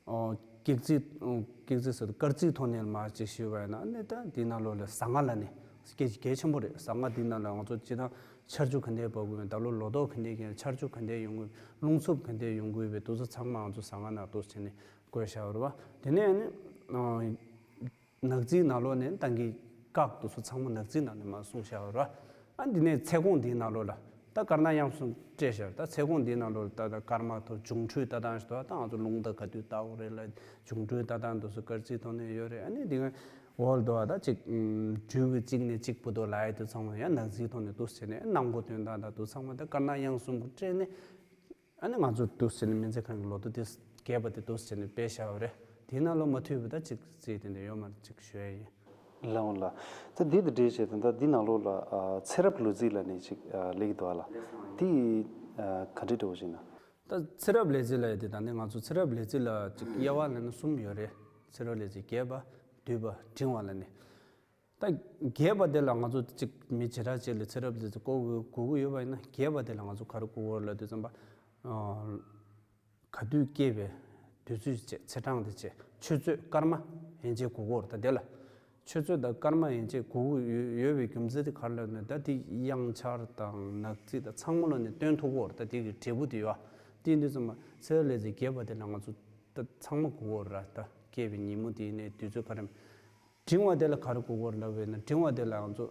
ཨོ་སྐྱག་རྫི། ཨོ་སྐྱག་རྫི་ཟེར་དཀར་རྩིས་ཐོག་ནས་མར་ཅིག་ཞུས་པ་ཡིན་ན་ཨ་ནི་ད་འདི་ནང་ལོགས་ལ་ཟ་ང་ལ་ནི་སྐད་ཆ་གལ་ཆེན་པོ་རེད། ཟ་ང་འདི་ནང་ལ་ང་ཚོ་སྤྱི་བཏང་ཆར་ཆུ་ག་འདྲས་བབས་དགོས་ཡོད། ད་ལོ་ལོ་ཏོག་ག་འདྲས་ཡིན། ཆར་ཆུ་ག་འདྲས་ཡོང་གི་རླུང་འཚུབ་ག་འདྲས་ཡོང་གི་ཡོད་པའི་དུས་ཚོད་ཚང་མ་ང་ཚོ་ཟ་ང་ནང་འདུག་བྱས་ནས་བཀོད་བཞག་པ་རེད་བ། དེ་ནས་ཨ་ནི་ཨོ། ནག་རྩིས་ནང་ལོགས་ནས་ཏང་གི་བཀག་དུ་སུ་ཚང་མ་ནག་རྩིས་ནང་ནས་མར་གསུངས་བཞག་པ་རེད། ཨ་འདི་ནས་ཚེ་གོང་འདིའི་ནང་ལོགས་ལ་ད་དཀར་ནག་དབྱངས་གསུམ་སྤྲད་བཞག་ད་ཚེ་གོང་འདིའི་ནང་ལོགས་ལ་ད་ད་སྐར་མ་ཐོ་འབྱུང་འཕྲོད་ལྟ་སྟངས་ཞིག་འདུག་ད་ང་ཚོ་རླུང་རྟ་ག་དུས་ལྟ་དགོས་རེད་ལ་འབྱུང་འཕྲོད་ལྟ་སྟངས་དུ་སུ་སྐར་རྩིས་ཐོག་ནས་ཡོད་རེད། ཨ་ནི་འདི་ག་འོག་ལ་འདུག་ད་ཅིག་འབྲུ་གི་གཅིག་ནས་གཅིག་བར་དུ་ལ་ཡ་དུ་ཚང་མ་ཡང་ནག་རྩིས་ཐོག་ནས་འདུག་ཟེར་ནས་གནང་སྒོ་དོན་དག་ད་དུ་ཚང་མ་ད་དཀར་ནག་དབྱངས་གསུམ་གུ་སྤྲད་ནས། ཨ་ནི་ང་ཚོ་འདུག་ཟེར་ནས་སྨན་རྩིས་ཁང་གི་ལོ་ཐོ་དེ་རྒྱས་པ་དེ་འདུག་ཟེར་ནས་སྤེལ་བཞག་པ་རེད། དེའི་ནང་ལོགས་མ་འཐུས་པ་ད་ཅིག་རྩིས་དེ་འདྲ་ཡོད་མ་རེད་ཅིག་ཞུ་ཡ་ཡིན། ལགས་འོང་ལགས། ད་འདི་དང་འབྲེལ་བྱས་ད་ལྟ་འདི་ནང་ལོགས་ལ་ཨ་ཚེ་རབས་ལོ་རྩིས་ལབ་ནས་ཅིག་ཨ་སླེབས་ཀྱི་འདུག་ཨ་ལགས། འདི་ཨ་ག་འདྲ་འདྲ་བོ་ཞིག་ན། ད་ཚེ་རབས་ལོ་རྩིས་ལབ་ཡ་དེ་ད་ནི་ང་ཚོ་ཚེ་རབས་ལོ་རྩིས་ལ་ཅིག་དབྱེ་བ་ལབ་ན་གསུམ་ཡོད་རེད། ཚེ་རབས་ལོ་རྩིས་རྒྱས་པ། བསྡུས་པ། འབྲིང་བ་ལབ་ནས། ད་རྒྱས་པ་དེ་ལ་ང་ཚོ་གཅིག་མི་བྱེ་བྲག་ཅིག་ལ་ཚེ་རབས་དེ་ཚོ་བཀོད་དགོས་དགོས་ཀྱི་ཡོད་པ་ཡིན་ན་རྒྱས་པ་དེ་ལ་ང་ཚོ་ག་རེ་བཀོད་དགོས་ལབ་དུས་ཙམ་པ། ག་དུས་སྐྱེས་པའི་དུས་ཚོད་བཅས་ཚེས་གྲངས་དེ་བཅས་ཆུ་ཚོད་སྐར་མ་ཡན་ཆད་དགོས་ཀྱི་ཡོད་རེད་ད། དེ་ལ་ཆུ་ཚོད་དང་སྐར་མ་ཡན་ཆད་དགོས་ཀྱི་ཡོད་ཡོད་པའི་རྒྱུ་མཚན་དེ་ག་རེ་ལབ་ན། ད་དེ་དབྱངས་འཆར་དང་ནག་རྩིས་དང་ཚང་མ་ལོ་ནས་སྟོན་ཐུབ་ཀྱི་ཡོད་རེད་ད། དེ་གི་འབྲས་བུ་དེ་ཡོད། དེ་ཡིན་དུས་ཙམ་པ་ཚེས་པ་ལེགས་མཇུག་རྒྱས་པ་དེ་ལ་ང་ཚོ་ད་ཚང་མ་དགོས་ཀྱི་ཡོད་རེད་ད། སྐྱེས་པའི་ཉིན་མོ་དེ་ཡིན་ནའི་དུས་ཚོད་ག་རེ། འབྲིང་བ་དེ་ལ་ག་རེ་དགོས་ཀྱི་ཡོད་རེད་ལབ་པ་ཡིན་ན། འབྲིང་བ་དེ་ལ་ང་ཚོ་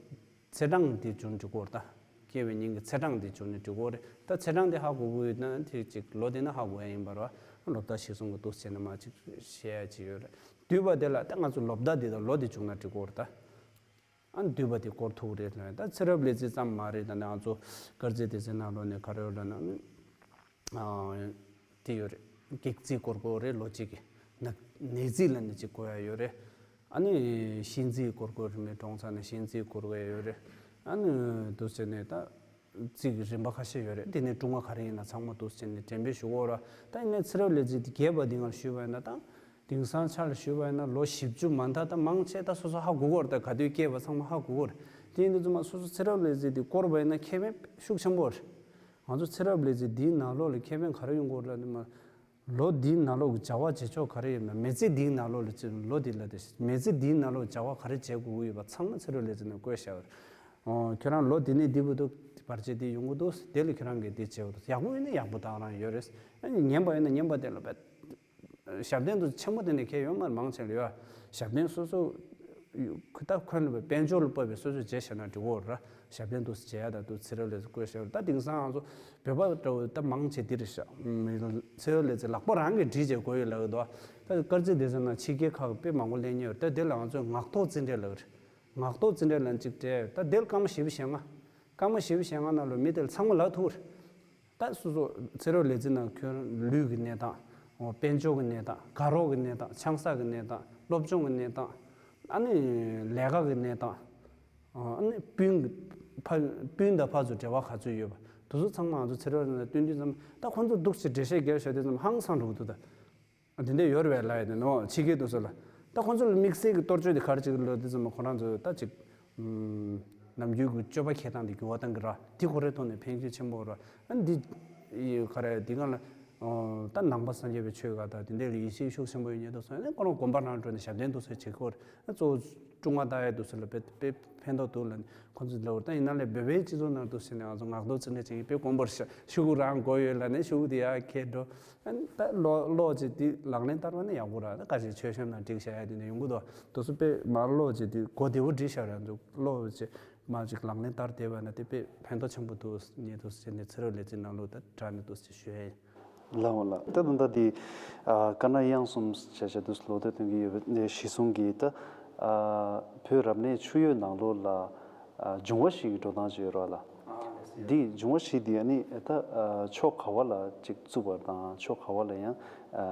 ཚེས་གྲངས་དེ་བྱུང་འགྲིག་གི་ཡོད་རེད་ད། སྐྱེས་པའི་ཉིན་གྱི་ཚེས་གྲངས་དེ་བྱུང་ནས་འགྲིག་གི་ཡོད་རེད་ད། ཚེས་གྲངས་དེ་ཧ་གོ་གི་ཡོད་ན་དེ་གཅིག་ལོ་དེ་ན་ཧ་གོ་ཡ་ཡིན་པ་རེད་བ། ལོ་ཟླ་གཞིར་བཟུང་གི་འདུག་བྱས་ན་མ་གཅིག་བཤད་ཡ་གཅིག་ཡོད་རེད། འདུས་པ་དེ་ལ་ད་ང་ཚོ་ལོ་ཟླ་དེ་དང་ལོ་དེ་བྱུང་ན་འགྲིག་གི་ཡོད་རེད་ད། ཨ་ནི་འདུས་པ་དེ་སྐོར་ཐུག་རེད་ལབ་ན། ད་ཚེ་རབས་ལེགས་མཇུག་ཙམ་མ་རེད་ད། ང་ཚོ་སྐར་རྩིས་སྡེ་ཚན་ནང་ལོགས་ནས་ག་རེ་ཡོད་ལབ་ན། ཨ། དེ་ཡོད་རེད། གེགས་རྩིས་སྐོར་དགོས་རེད། ལོ་གཅིག་གི་ནག་ནས་རྩིས་ལབ་ནས་གཅིག་དགོས་ཡ་ཡོད་རེད། ཨ་ནི་ཤིང་རྩིས་སྐོར་དགོས་རེད། མི་གྲོངས་ཚར་ནས་ཤིང་རྩིས་སྐོར་དགོས་ཡ་ཡོད་རེད། ཨ་ནི་འདུག་བྱས་ནས་ད་རྩིས་ཀྱི་རིམ་པ་ཁ་ཤས་ཡོད་རེད། དེ་ནས་ཀྲུང་ང་ག་རེ་ཡིན་ན་ཚང་མ་འདུག་བྱས་ནས་འགྲེམས་སྤེལ་ཞུ་དགོས་ར། ད་ཡིན་ནའི་ཚེ་རབས་ལེགས་མཇུག་དེ་རྒྱས་པ་འདི་སྔར་ཞུས་པ་ཡིན་ན། ད་དེང་སང་ཆ་ལ་ཞུས་པ་ཡིན་ན་ལོ་བཞི་བཅུ་མ་མཐའ་ད་མང་ཆེ་ད་སོ་སོ་ཧ་གོ་གི་ཡོད་རེད་ད། ག་དུས་སྐྱེས་པ་ཚང་མ་ཧ་གོ་གི་ཡོད་རེད། དེ་ཡིན་དུས་ཙམ་པ་སོ་སོ་ཚེ་རབས་ལེགས་མཇུག་དེ་བསྐོར་བ་ཡིན་ན་ཁེ་ཕན་ཤུགས་ཆེན་པོ་རེད། ང་ཚོ་ཚེ་རབས་ལེགས་མཇུག་འདིའི་ནང་ལོགས་ལ་ཁེ་ཕན་ག་རེ་ཡོང་གི་ཡོད་རེད་ལབ་ན། ལོ་འདིའི་ནང་ལོགས་ཀྱི་བྱ་བ་བྱེད་ཕྱོགས་ག་རེ་ཡོད་ན། མི་ཚེ་འདིའི་ནང་ལོགས་ལ་ཅི་ལོ་འདི་ལ་དེ་མི་ཚེ་འདིའི་ནང་ལོགས་བྱ་བ་ག་རེ་བྱེད་དགོས་ཀྱི་ཡོད་པ་ཚང་མ་ཚེ་རབས་ལེགས་མཇུག་ནང་བཀོད་བཞག་ཡོད་རེད། ཨོ། ཁྱོད་རང་ལོ་འདི་ནས་འདི་བར་དུ་བར་ཆད་འདི་ཡོང་གི་འདུག་དེ་ལ་ཁྱོད་རང་གིས་འདི་བྱེད་དགོས་འདུག་ཡག་པོ་ཡིན་ན་ཡག་པོ་དང་རང་ཡོད་རེད། ཨ་ནི་ངན་པ་ཡིན་ན་ངན་པ་དེ་ལ་བས། ཞབས་བརྟན་དུ་ཆེན་པོ་དེ་ནས་ཁྱེད་ཡོད་མ་རེད། མང་ཆེ་ལ་ཡོད། ཞབས་བརྟན་སོ་སོ་ད་འཁོན་ལ་དཔལ་འབྱོར་ལ་དཔག་པའི་སོ་སོས་བྱས་བཞག་ན་འགྲིག་གི་རེད། ཞབས་བརྟན་དུ་བྱས་ཡ་ད་དུ་ཚེ་རབས་ལེགས་མཇུག་བཀོད་བཞག་ད་དེང་སང་ང་ཚོ་བོད་པ་འདྲ་བོ་ད་མང་ཆེ་འདི་རེད་ཤག་ཚེ་རབས་ལེགས་མཇུག་ལག་པ་རང་གིས་བྲིས་བྱས་དགོས་ཡོད་ལབ་ཀྱི་འདུག་ད་སྐར་རྩིས་སྡེ་ཚན་ནང་ཕྱི་རྒྱལ་ཁག་གི་དཔེ་མང་པོ་ལེན་མཁན་ཡོད་རེད། ད་དེ་ལ་ང་ཚོས་ངག་ཐོག་རྩིས་འབྲས་ལབ་ཀྱི་རེད། ངག་ཐོག་རྩིས་འབྲས་ལབ་ཅིག་སྤྲད་ཡོད། ད་དེ་ལ་སྐར་མ་བཞི་བཅུ་ཞེ་ལྔ། སྐར་མ་བཞི་བཅུ་ཞེ་ལྔ་ནང་ལོ་མི་དེ་ལ་ཚང་མ་ལབ་ཐུབ་རེད། ད་སོ་སོ་ཚེ་རབས་ལེགས་མཇུག་ནང་ཁྱོད་ལུས་ཀྱི་གནས་སྟངས། འོ། དཔལ་འབྱོར་གྱི་གནས་སྟངས། དགའ་རོགས་ཀྱི་གནས་སྟངས། ཆང་ས་གི་གནས་སྟངས། སློབ་སྦྱོང་གི་གནས་སྟངས། ཨ་ནི་ལས་ཀ་གི་གནས་སྟངས། ཨ་ནི་སྤུན་གྱི་ཕ་སྤུན་དང་ཕ་ཚོ་འབྲེལ་བ་ག་ཚོད་ཡོད་པ་དེ་ཚོ་ཚང་མ་ང་ཚོ་ཚེ་རབས་ལ་སྟོན་དུས་ཙམ་ད་ཁོང་ཚོ་སྡུག་ཅིག་འགྲེལ་བཤད་རྒྱབ་བཞག་དུས་ཙམ་ཧང་སང་འགྲོ་གི་འདུག་ད། དེ་འདྲ་ཡོད་རེད་པས་ལབ་ཡ་དེ་ནོ་ཕྱི་རྒྱལ་དེ་ཚོ་ལ། ད་ཁོང་ཚོ་ལ་དམིགས་བསལ་གྱི་གཏོར་བཅོས་དེ་ག་རེ་བྱེད་ཀྱི་ལབ་དུས་ཙམ་ཁོ་རང་ཚོ་ད་ཅིག་ནམ་རྒྱུན་གྱི་སྤྱོད་པ་འཁྱེར་སྟངས་དེ་འགྱུར་བ་གཏང་གི་ར། དེ་ཁོ་རའི་ཐོག་ནས་ཕན་ཁེ་ཆེན་པོ་ར། ཨ་ནི་འདི་ཡི་ག་རེ་འདི་ག་ལ་ད་ནང་པ་སངས་རྒྱས་པའི་ཆོས་ག་ད་དེ་འདྲ་ལ་ཡིད་ཆེས་ཤུགས་ཆེན་པོ་ཡོད་མཁན་དེ་ཚོ་ཨ་ནི་ཁོ་རང་དགོན་པ་ནང་འགྲོ་ནས་ཞབས་བརྟན་དེ་ཚོ་བྱེད་ཀྱི་ཡོད་རེད། ཨ་གཙོ་བོ་ཀྲུང་ཧྭ་ཏང་ཡོན་དེ་ཚོ་ལ་དཔེ་དཔེ་ཕན་ཐོགས་འདུག་ལབ་ནས་ཁོ་ཚོས་ལབ་པ་རེད། ད་ཡིན་ན་ལས་བོད་པའི་སྤྱི་ཚོགས་ནང་དུ་ཕྱིན་ནས་ང་ཚོ་ངག་ཐོག་རྩིས་འབྲས་བྱེད་མཁན་དཔེ་དཀོན་པོ་རེད་ཤག་ཤོག་གུ་རང་དགོས་ཡོད་ལབ་ནས་ཤོག་གུ་དེ་ཡར་འཁྱེར་འགྲོ། ཨ་ནི་ད་ཀློག་ཀློག་ཅིག་དེ་ལག་ལེན་བསྟར་བ་ནི་ཡག་པོ་རེད། ད་ཁ་ཅིག་མཆོད་བཤམས་ནང་བསྒྲིགས་བཞག་ཡ་དེ་འདྲ་ཡོང་གི་འདུག་དེ་ཚོ་དཔེ་མར་ཀློག་ཅིག་དེ་གོ་བདེ་པོ་བྲིས་བཞག་རེད་འདུག་ཀློག་ཅིག་མར་ཅིག་ལག་ལེན་བསྟར་བསྡད་པ་ན་དེ་དཔེ་ཕན་ཐོགས་ཆེན་པོ་འདུག་ཉེ་དུ་ཟེར་ནས་ཚེ་རབས་ལེགས་མཇུག་ནང་ལོགས་ད་དྲ་ནས་འདུག་ཅེས་ཞུ་ཡ་ཡིན། ལགས་འོང་ལགས། ད་ད་ལྟ་འདི་ཨ་དཀར་ནག་དབྱངས་གསུམ་བྱ་བྱ་དུས་ལོ་ཐོ་སྟོན་གྱི་ཡོད་པའི་གཞི་བཟུང་གིས་ད་ཨ་བོད་རབ་གནས་ཆུ་ཡོས་ནང་ལོགས་ལ་ཨ་འབྱུང་བ་བཞི་གི་འགྲོ་སྟངས་ཅིག་ཡོད་རེད་ལ། འདི་འབྱུང་བ་བཞི་འདི་ཨ་ནི་ད་ཨ་ཕྱོགས་ག་བ་ལ་ཅིག་བཙུགས་པ་དང་ཕྱོགས་ག་བ་ལ་ཡང་ཨ་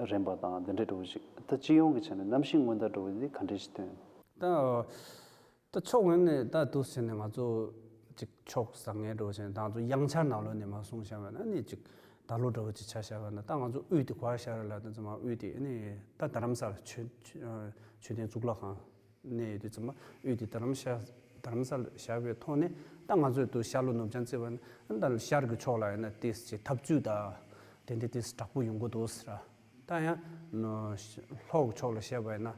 རན་པ་དང་དེ་འདྲ་འདྲ་བོ་ཅིག་ད་སྤྱི་ཡོངས་ཀྱི་ཆ་ནས་གནམ་གཤིས་སྔོན་བརྡ་འདྲ་བོ་འདི་ག་འདྲས་ཤིག་སྟོན། ད། ད་ཕྱོགས་ངོས་ནས་ད་འདུག་ཟེར་ནས་ང་ཚོ་ཅིག་ཕྱོགས་བཟང་ངན་འགྲོ་བཞིན་ད་ང་ཚོ་དབྱངས་འཆར་ནང་ལོགས་ནས་མར་གསུངས་བཞག་པ་ན་ནི་ཅིག་ད་ལོ་འདྲ་བོ་ཅིག་ཆ་བཞག་པ་ན་ད་ང་ཚོ་དབུས་དེ་ག་བ་བཞག་རེད་ལབ་དུས་ཙམ་པ་དབུས་དེ་ནི་ད་རྡ་རམ་ས་ལ་མཆོད་མཆོད་རྟེན་གཙུག་ལག་ཁང་གནས་ཡོད་དུས་ཙམ་པ་དབུས་དེ་རྡ་རམ་ཤ་རྡ་རམ་ས་ལ་བཞག་པའི་ཐོག་ནས་ད་ང་ཚོས་དུ་ཤར་ལྷོ་ནུབ་བྱང་བརྩིས་པ་ན་ད་ཤར་གྱི་ཕྱོགས་ལ་ཡིན་ན་ཏིས་ཅིག་འཐབ་རྩོད་ད་དེ་འདྲ་ཏིས་དྲག་པོ་ཡོང་གི་འདུག་ཟེར། ད་ཡང་ལྷོ་གི་ཕྱོགས་ལ་བཤད་པ་ཡིན་ན་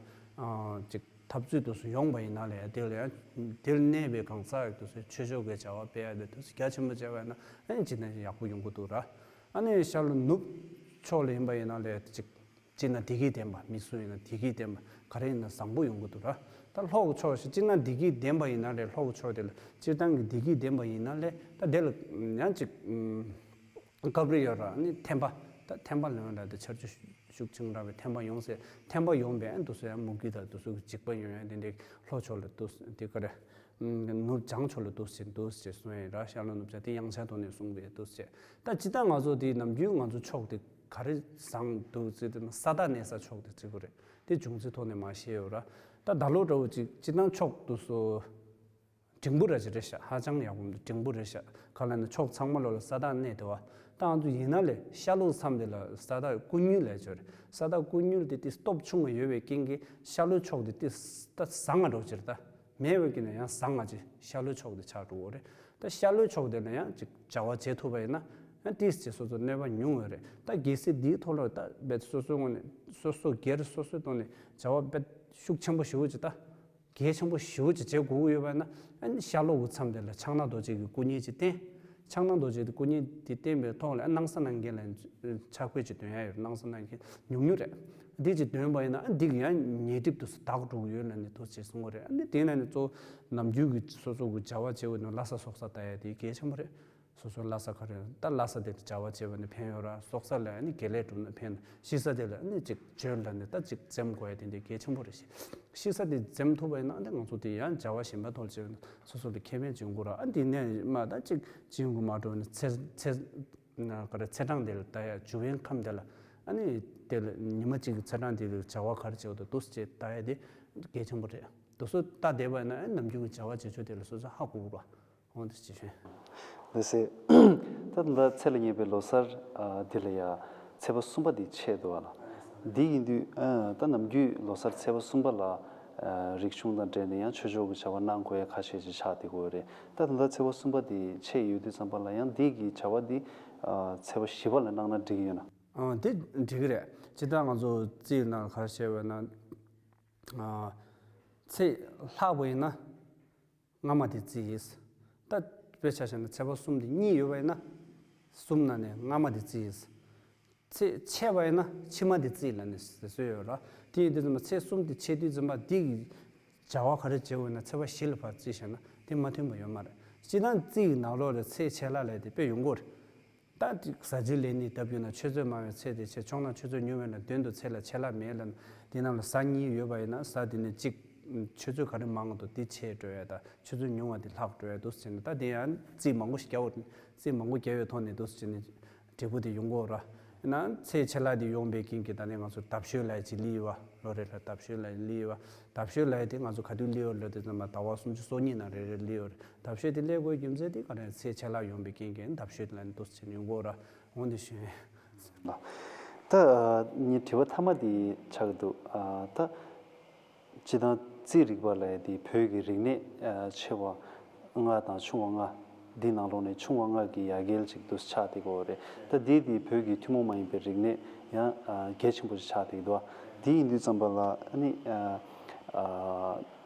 ཅིག་འཐབ་རྩོད་དུ་སུ་ཡོང་པ་ཡིན་ན་ལས་དེ་ལ་ཡང་དེར་གནས་པའི་གང་ཟག་དུ་སུ་ཆོས་ཕྱོགས་ཀྱི་བྱ་བ་སྤེལ་ཡ་དེ་དུ་སུ་རྒྱ་ཆེན་པོ་བྱས་པ་ཡིན་ན་ཨ་ནི་ཅི་ནས་ཡག་པོ་ཡོང་གི་འདུག་ར། ཨ་ནི་ཤར་ལྷོ་ནུབ་ཕྱོགས་ལ་ཡིན་པ་ཡིན་ན་ལས་ཅིག་སྤྱིར་ན་བདེ་སྐྱིད་ལྡན་པ་མི་སུ་ཡིན་ན་བདེ་སྐྱིད་ལྡན་པ་ག་རེ་ཡིན་ན་བཟང་པོ་ཡོང་གི་འདུག་ར། ད་ལྷོ་གི་ཕྱོགས་ཤིག་སྤྱིར་ན་བདེ་སྐྱིད་ལྡན་པ་ཡིན་ན་ལས་ལྷོ་གི་ཕྱོགས་དེ་ལ་སྤྱིར་བཏང་གི་བདེ་སྐྱིད་ལྡན་པ་ཡིན་ན་ལས་ད་དེ་ལ་ཡང་ཅིག་སྐབས་རེ་ཡོད་ར་ནི་ཐན་པ། ད་ཐན་པ་ལོན་ར་དེ་ཆར་ཆུ་ཤུགས་ཆུང་ར་བའི་ཐན་པ་ཡོང་ཟེར། ཐན་པ་ཡོང་བས་ཨ་འདུག་སེ་ཡང་མུ་གེ་དང་འདུག་སེ་འཇིགས་པ་ཡོང་ཡ་དེ་འདྲའི་ལྷོ་ཕྱོགས་ལ་འདུག་སེ་དེ་ག་རེ། ནུབ་བྱང་ཕྱོགས་ལ་འདུག་སེ་འདུག་སེ་གསུང་ཡ་ར་ཤར་ལྷོ་ནུབ་བྱང་དེ་དབྱངས་འཆར་ཐོག་ནས་གསུངས་པའི་འདུག་སེ། ད་ཇི་ལྟར་ང་ཚོ་དེ་ནམ་རྒྱུན་ང་ཚོ་ཕྱོགས་དེ་ག་རེ་བཟང་འདུག་ཟེར་དེ་ན་ས་བདག་གནས་ས་ཕྱོགས་དེ་བརྩི་དགོས་རེད། དེ་འབྱུང་རྩིས་ཐོག་ནས་མ་ཤེས་ཡོད་ར། ད་ད་ལོ་འདྲ་བོ་ཅིག་སྤྱིར་བཏང་ཕྱོགས་འདུག་སོ། འབྲིང་པོ་ར་ཅིག་རེད་ཤག་ཧ་ཅང་ཡག་པོ་འདུག་འབྲིང་པོ་རེད་ཤག་ག་ལ་ནི་ཕྱོགས་ཚང་མ་ལོ་ལ་ས་བདག་གནས་དེ་བ། ད་ང་ཚོ་ཡིན་ན་ལས་ཤར་ལྷོ་མཚམས་དེ་ལ་ས་བདག་སྐུ་དངུལ་ལས་བྱོས་རེད། ས་བདག་སྐུ་དངུལ་དེ་དེ་སྟོབས་ཆུང་བ་ཡོད་པའི་རྐྱེན་གྱིས་ཤར་ལྷོ་ཕྱོགས་དེ་དེ་ད་བཟང་ང་འགྲོ་ཅིག་རེད་ད། མེད་པའི་རྐྱེན་ནས་ཡང་བཟང་ང་ཅིག་ཤར་ལྷོ་ཕྱོགས་དེ་ཆགས་འགྲོ་གི་རེད། ད་ཤར་ལྷོ་ཕྱོགས་དེ་ལ་ཡང་ཅིག་བྱ་བ་བྱེད་ཐུབ་པ་ཡིན་ན་ ཨ་ཏིས་ཅེ་སོ་སོ་གནོད་པ་མྱོང་ཡོད་རེད། ད་གལ་སྲིད་འདིའི་ཐོག་ལ་ད་རྦད་སོ་སོའི་ངོས་ནས་སོ་སོ་སྒེར་སོ་སོའི་ཐོག་ནས་བྱ་བ་རྦད་ཤུགས་ཆེན་པོ་ཞེ་པོ་ཅིག་ད་གལ་ཆེན་པོ་ཞེ་པོ་ཅིག་བྱེད་དགོས་ཀྱི་ཡོད་པ་ན། ཨ་ནི་ཤར་ལྷོ་གི་མཚམས་དེ་ལ་ཕྱག་ན་རྡོ་རྗེ་གི་སྐུ་བརྙན་ཅིག་བསྟན། ཕྱག་ན་རྡོ་རྗེ་གི་སྐུ་བརྙན་དེ་བསྟན་པའི་ཐོག་ལ་ཨ་སྣང་ས་སྣང་བརྒྱད་ལ་ཕྱག་དཔེ་ཅིག་འདོན་ཡ་ཡོད། སྣང་ས་སྣང་བརྒྱད་ཉུང་ཉུང་རེད། འདི་ཅིག་འདོན་པ་ཡིན་ན་ཨ་འདི་གི་ཡང་ཉེས་སྒྲིབ་དུ་དག་འགྲོ་གི་ཡོད་ལ་ནི་དུ་ཅེས་གསུང་གི་རེད། ཨ་ནི་དེ་ན་ནི་གཙོ་བོ་ནམ་རྒྱུན་གྱི་སོ་སོ་གི་བྱ་བ་བྱེད་འོས་ན་ལྷ་ས་སོགས་ས་ལྟ་ཡ་དེ་གལ་ཆེན་པོ་རེད། སོ་སོའི་ལྷ་ས་ག་རེ་ད་ལྷ་ས་དེ་བྱ་བ་བྱེད་པ་ནི་ཕན་ཡོད་ར། སོགས་ས་ལ་ནི་དགེ་ལས་སྒྲུབ་ན་ཕན། ཤི་ས་དེ་ལ་ནི་ཅིག་བྱོན་ལ་ནི་ད་ཅིག་འཛེམ་དགོས་ཡ་དེ་འདི་གལ་ཆེན་པོ་རེད་ཤི། ཤི་ས་དེ་འཛེམ་ཐུབ་པ་ཡིན་ན་འདི་ང་ཚོ་དེ་ཡང་བྱ་བ་གཞན་པ་ཐོག་བྱེད་ན་སོ་སོ་ལ་ཁེ་ཕན་བྱུང་དགོས་ར། ཨ་འདི་ནས་མ་ད་ཅིག་བྱུང་དགོས་མ་འགྲོ་ནི་ཚེ་ཚེ་ན་ག་རེ་ཚེས་གྲངས་དེ་ལ་ད་ཡ་འཇུག་པའི་ཁམས་དེ་ལ་ཨ་ནི་དེ་ལ་ཉི་མ་གཅིག་གི་ཚེས་གྲངས་དེ་ལ་བྱ་བ་ག་རེ་བྱེད་དགོས་འདུག་ཅེས་ལྟ་ཡ་དེ་གལ་ཆེན་པོ་རེད། དེ་ཚོ་ལྟ་བསྡད་པ་ཡིན་ན་ཨ་ནམ་རྒྱུན་གྱི་བྱ་བ་བྱེད་ཕྱོགས་དེ་ལ་སོ་སོ་ཧ་གོ་དགོས་ར། འོང་དེ་ཅི་ཞུ། ལགས་སེ། ད་ལྟ་ཚེས་ལ་ཉེ་བའི་ལོ་གསར་ཨ་འདི་ལ་ཡ་ཚེས་པ་གསུམ་པ་འདི་ཆད་འདུག་བ་ལ། འདི་ཡིན་དུས་ཨ་ད་ནམ་རྒྱུན་ལོ་གསར་ཚེས་པ་གསུམ་པ་ལ་ཨ་རིག་གཞུང་དང་འབྲེལ་ནས་ཡང་ཆོས་ཕྱོགས་ཀྱི་བྱ་བ་གནང་དགོས་ཡ་ཁ་ཤས་ཅིག་ཆགས་བསྡད་ཀྱི་ཡོད་རེད། ད་ད་ལྟ་ཚེས་པ་གསུམ་པ་འདི་ཆད་ཡོད་དུས་ཙམ་པ་ལ་ཡང་འདི་གི་བྱ་བ་འདི་ཨ་ཚེས་པ་བཞི་པ་ལ་གནང་ན་འགྲིག་གི་ཡོད་ན། ཨ་དེ་འགྲིག་གི་རེད། སྤྱིར་བཏང་ང་ཚོ་རྩིས་ནང་ག་རེ་བྱས་པ་ན། ཨ་ཚེས་ལྷག་པ་ཡིན་ན། སྔ་མ་དེ་རྩིས་ཡིན། ད་དཔེ་ཆ་བཞག་ན་ཚེས་པ་གསུམ་དེ་གཉིས་ཡོད་པ་ཡིན་ན། གསུམ་ནང་ནས་སྔ་མ་དེ་རྩིས་ཡིན། ཚེས་ཆད་པ་ཡིན་ན་ཕྱི་མ་དེ་རྩིས་ལབ་ནས་ཟེར་སྲོལ་ཡོད་ར། དེ་ཡིན་དུས་ཙམ་པ་ཚེས་གསུམ་དེ་ཆད་དུས་ཙམ་པ་འདི་གི་བྱ་བ་ག་རེ་བྱེད་དགོས་ན་ཚེས་པ་བཞི་ལ་ཕར་རྩིས་བཞག་ན་དེ་མ་མཐུན་པ་ཡོད་མ་རེད། སྤྱིར་བཏང་རྩིས་ཀྱི་ནང་ལོགས་ལ་ཚེས་ཆད་ལྷག་ལབ་དེ་དཔེ་ཡོང་གི་ཡོད་རེད། ད་ཅིག་ཟ་ཆས་ལེན་ནི་སྟབས་ཡོད་ན་ཆུ་ཚོད་དམའ་བའི་ཚེས་དེ་ཆད། ཆུང་ན་ཆུ་ཚོད་ཉུང་བས་ན་དོན་དུ་ཚེས་ལ་ཆད་ལྷག་མེད་ལ། དེ་རྣམས་ལ་གཟའ་གཉིས་ཡོད་པ་ཡིན་ན་གཟའ་དེ་ནས་གཅིག་ཆུ་ཚོད་ག་རེ་མང་འདུག་དེ་ཆད་འགྲོ་ཡ། ད་ཆུ་ཚོད་ཉུང་བ་དེ་ལྷག་འགྲོ་ཡ་འདུག་ཟེར་ནས། ད་དེ་ཡང་རྩིས་མང་པོ་ཞིག་རྒྱག་དགོས། རྩིས་མང་པོ་རྒྱག་ཡོད་ཐོག་ནས་འདུག་ཟེར་ནས་འབྲས་བུ་དེ་ཡོང་གི་ཡོད་ར། ཡིན་ན་ཚེས་ཆད་ལྷག་དེ་ཡོང་པའི་རྐྱེན་གྱིས་ད་ནས་ང་ཚོ་ཟླ་བཤོལ་ལབ་ཅིག་སླེབས་ཡོད་པ། ལོ་རེ་ལ་ཟླ་བཤོལ་ལབ་སླེབས་ཡོད་པ། ཟླ་བཤོལ་ལབ་ཡ་དེ་ང་ཚོ་ག་དུས་སླེབས་ཡོད་ལབ་དུས་ཙམ་པ་ཟླ་བ་སུམ་ཅུ་སོ་གཉིས་ནང་རེ་རེ་སླེབས་ཡོད་རེད། ཟླ་བཤོལ་དེ་སླེབས་དགོས་རྒྱུ་མཚན་དེ་ག་རེ་ཚེས་ཆད་ལྷག་ཡོང་པའི་རྐྱེན་གྱིས་ཟླ་བཤོལ་དེ་ལ་འདུག་ཟེར་ནས་ཡོང་གི་ཡོད་ར། འོང་དེ་ཞུ། ད་ངའི་དྲི་བ་མཐའ་མ་དེ་ཆགས་ཀྱི་འདུག་ད་སྤྱིར་བཏང་རྩིས་རིག་པ་ལབ་ཡ་དེ་བོད་ཀྱི་རིག་གནས་ཆེ་བ་ལྔ་དང་ཆུང་བ་ལྔ། འདི་ནང་ལོགས་ནས་ཆུང་བ་ལྔ་གི་ཡ་གྱལ་ཅིག་ཏུ་ཆགས་བསྡད་ཀྱི་ཡོད་རེད། ད་འདི་དེ་བོད་ཀྱི་ཐུན་མོང་མ་ཡིན་པའི་རིག་གནས་ཡང་གལ་ཆེན་པོ་ཞིག་ཆགས་བསྡད་ཀྱི་འདུག་འདི་ཡིན་དུས་ཙམ་པ་ལ་ཨ་ནི་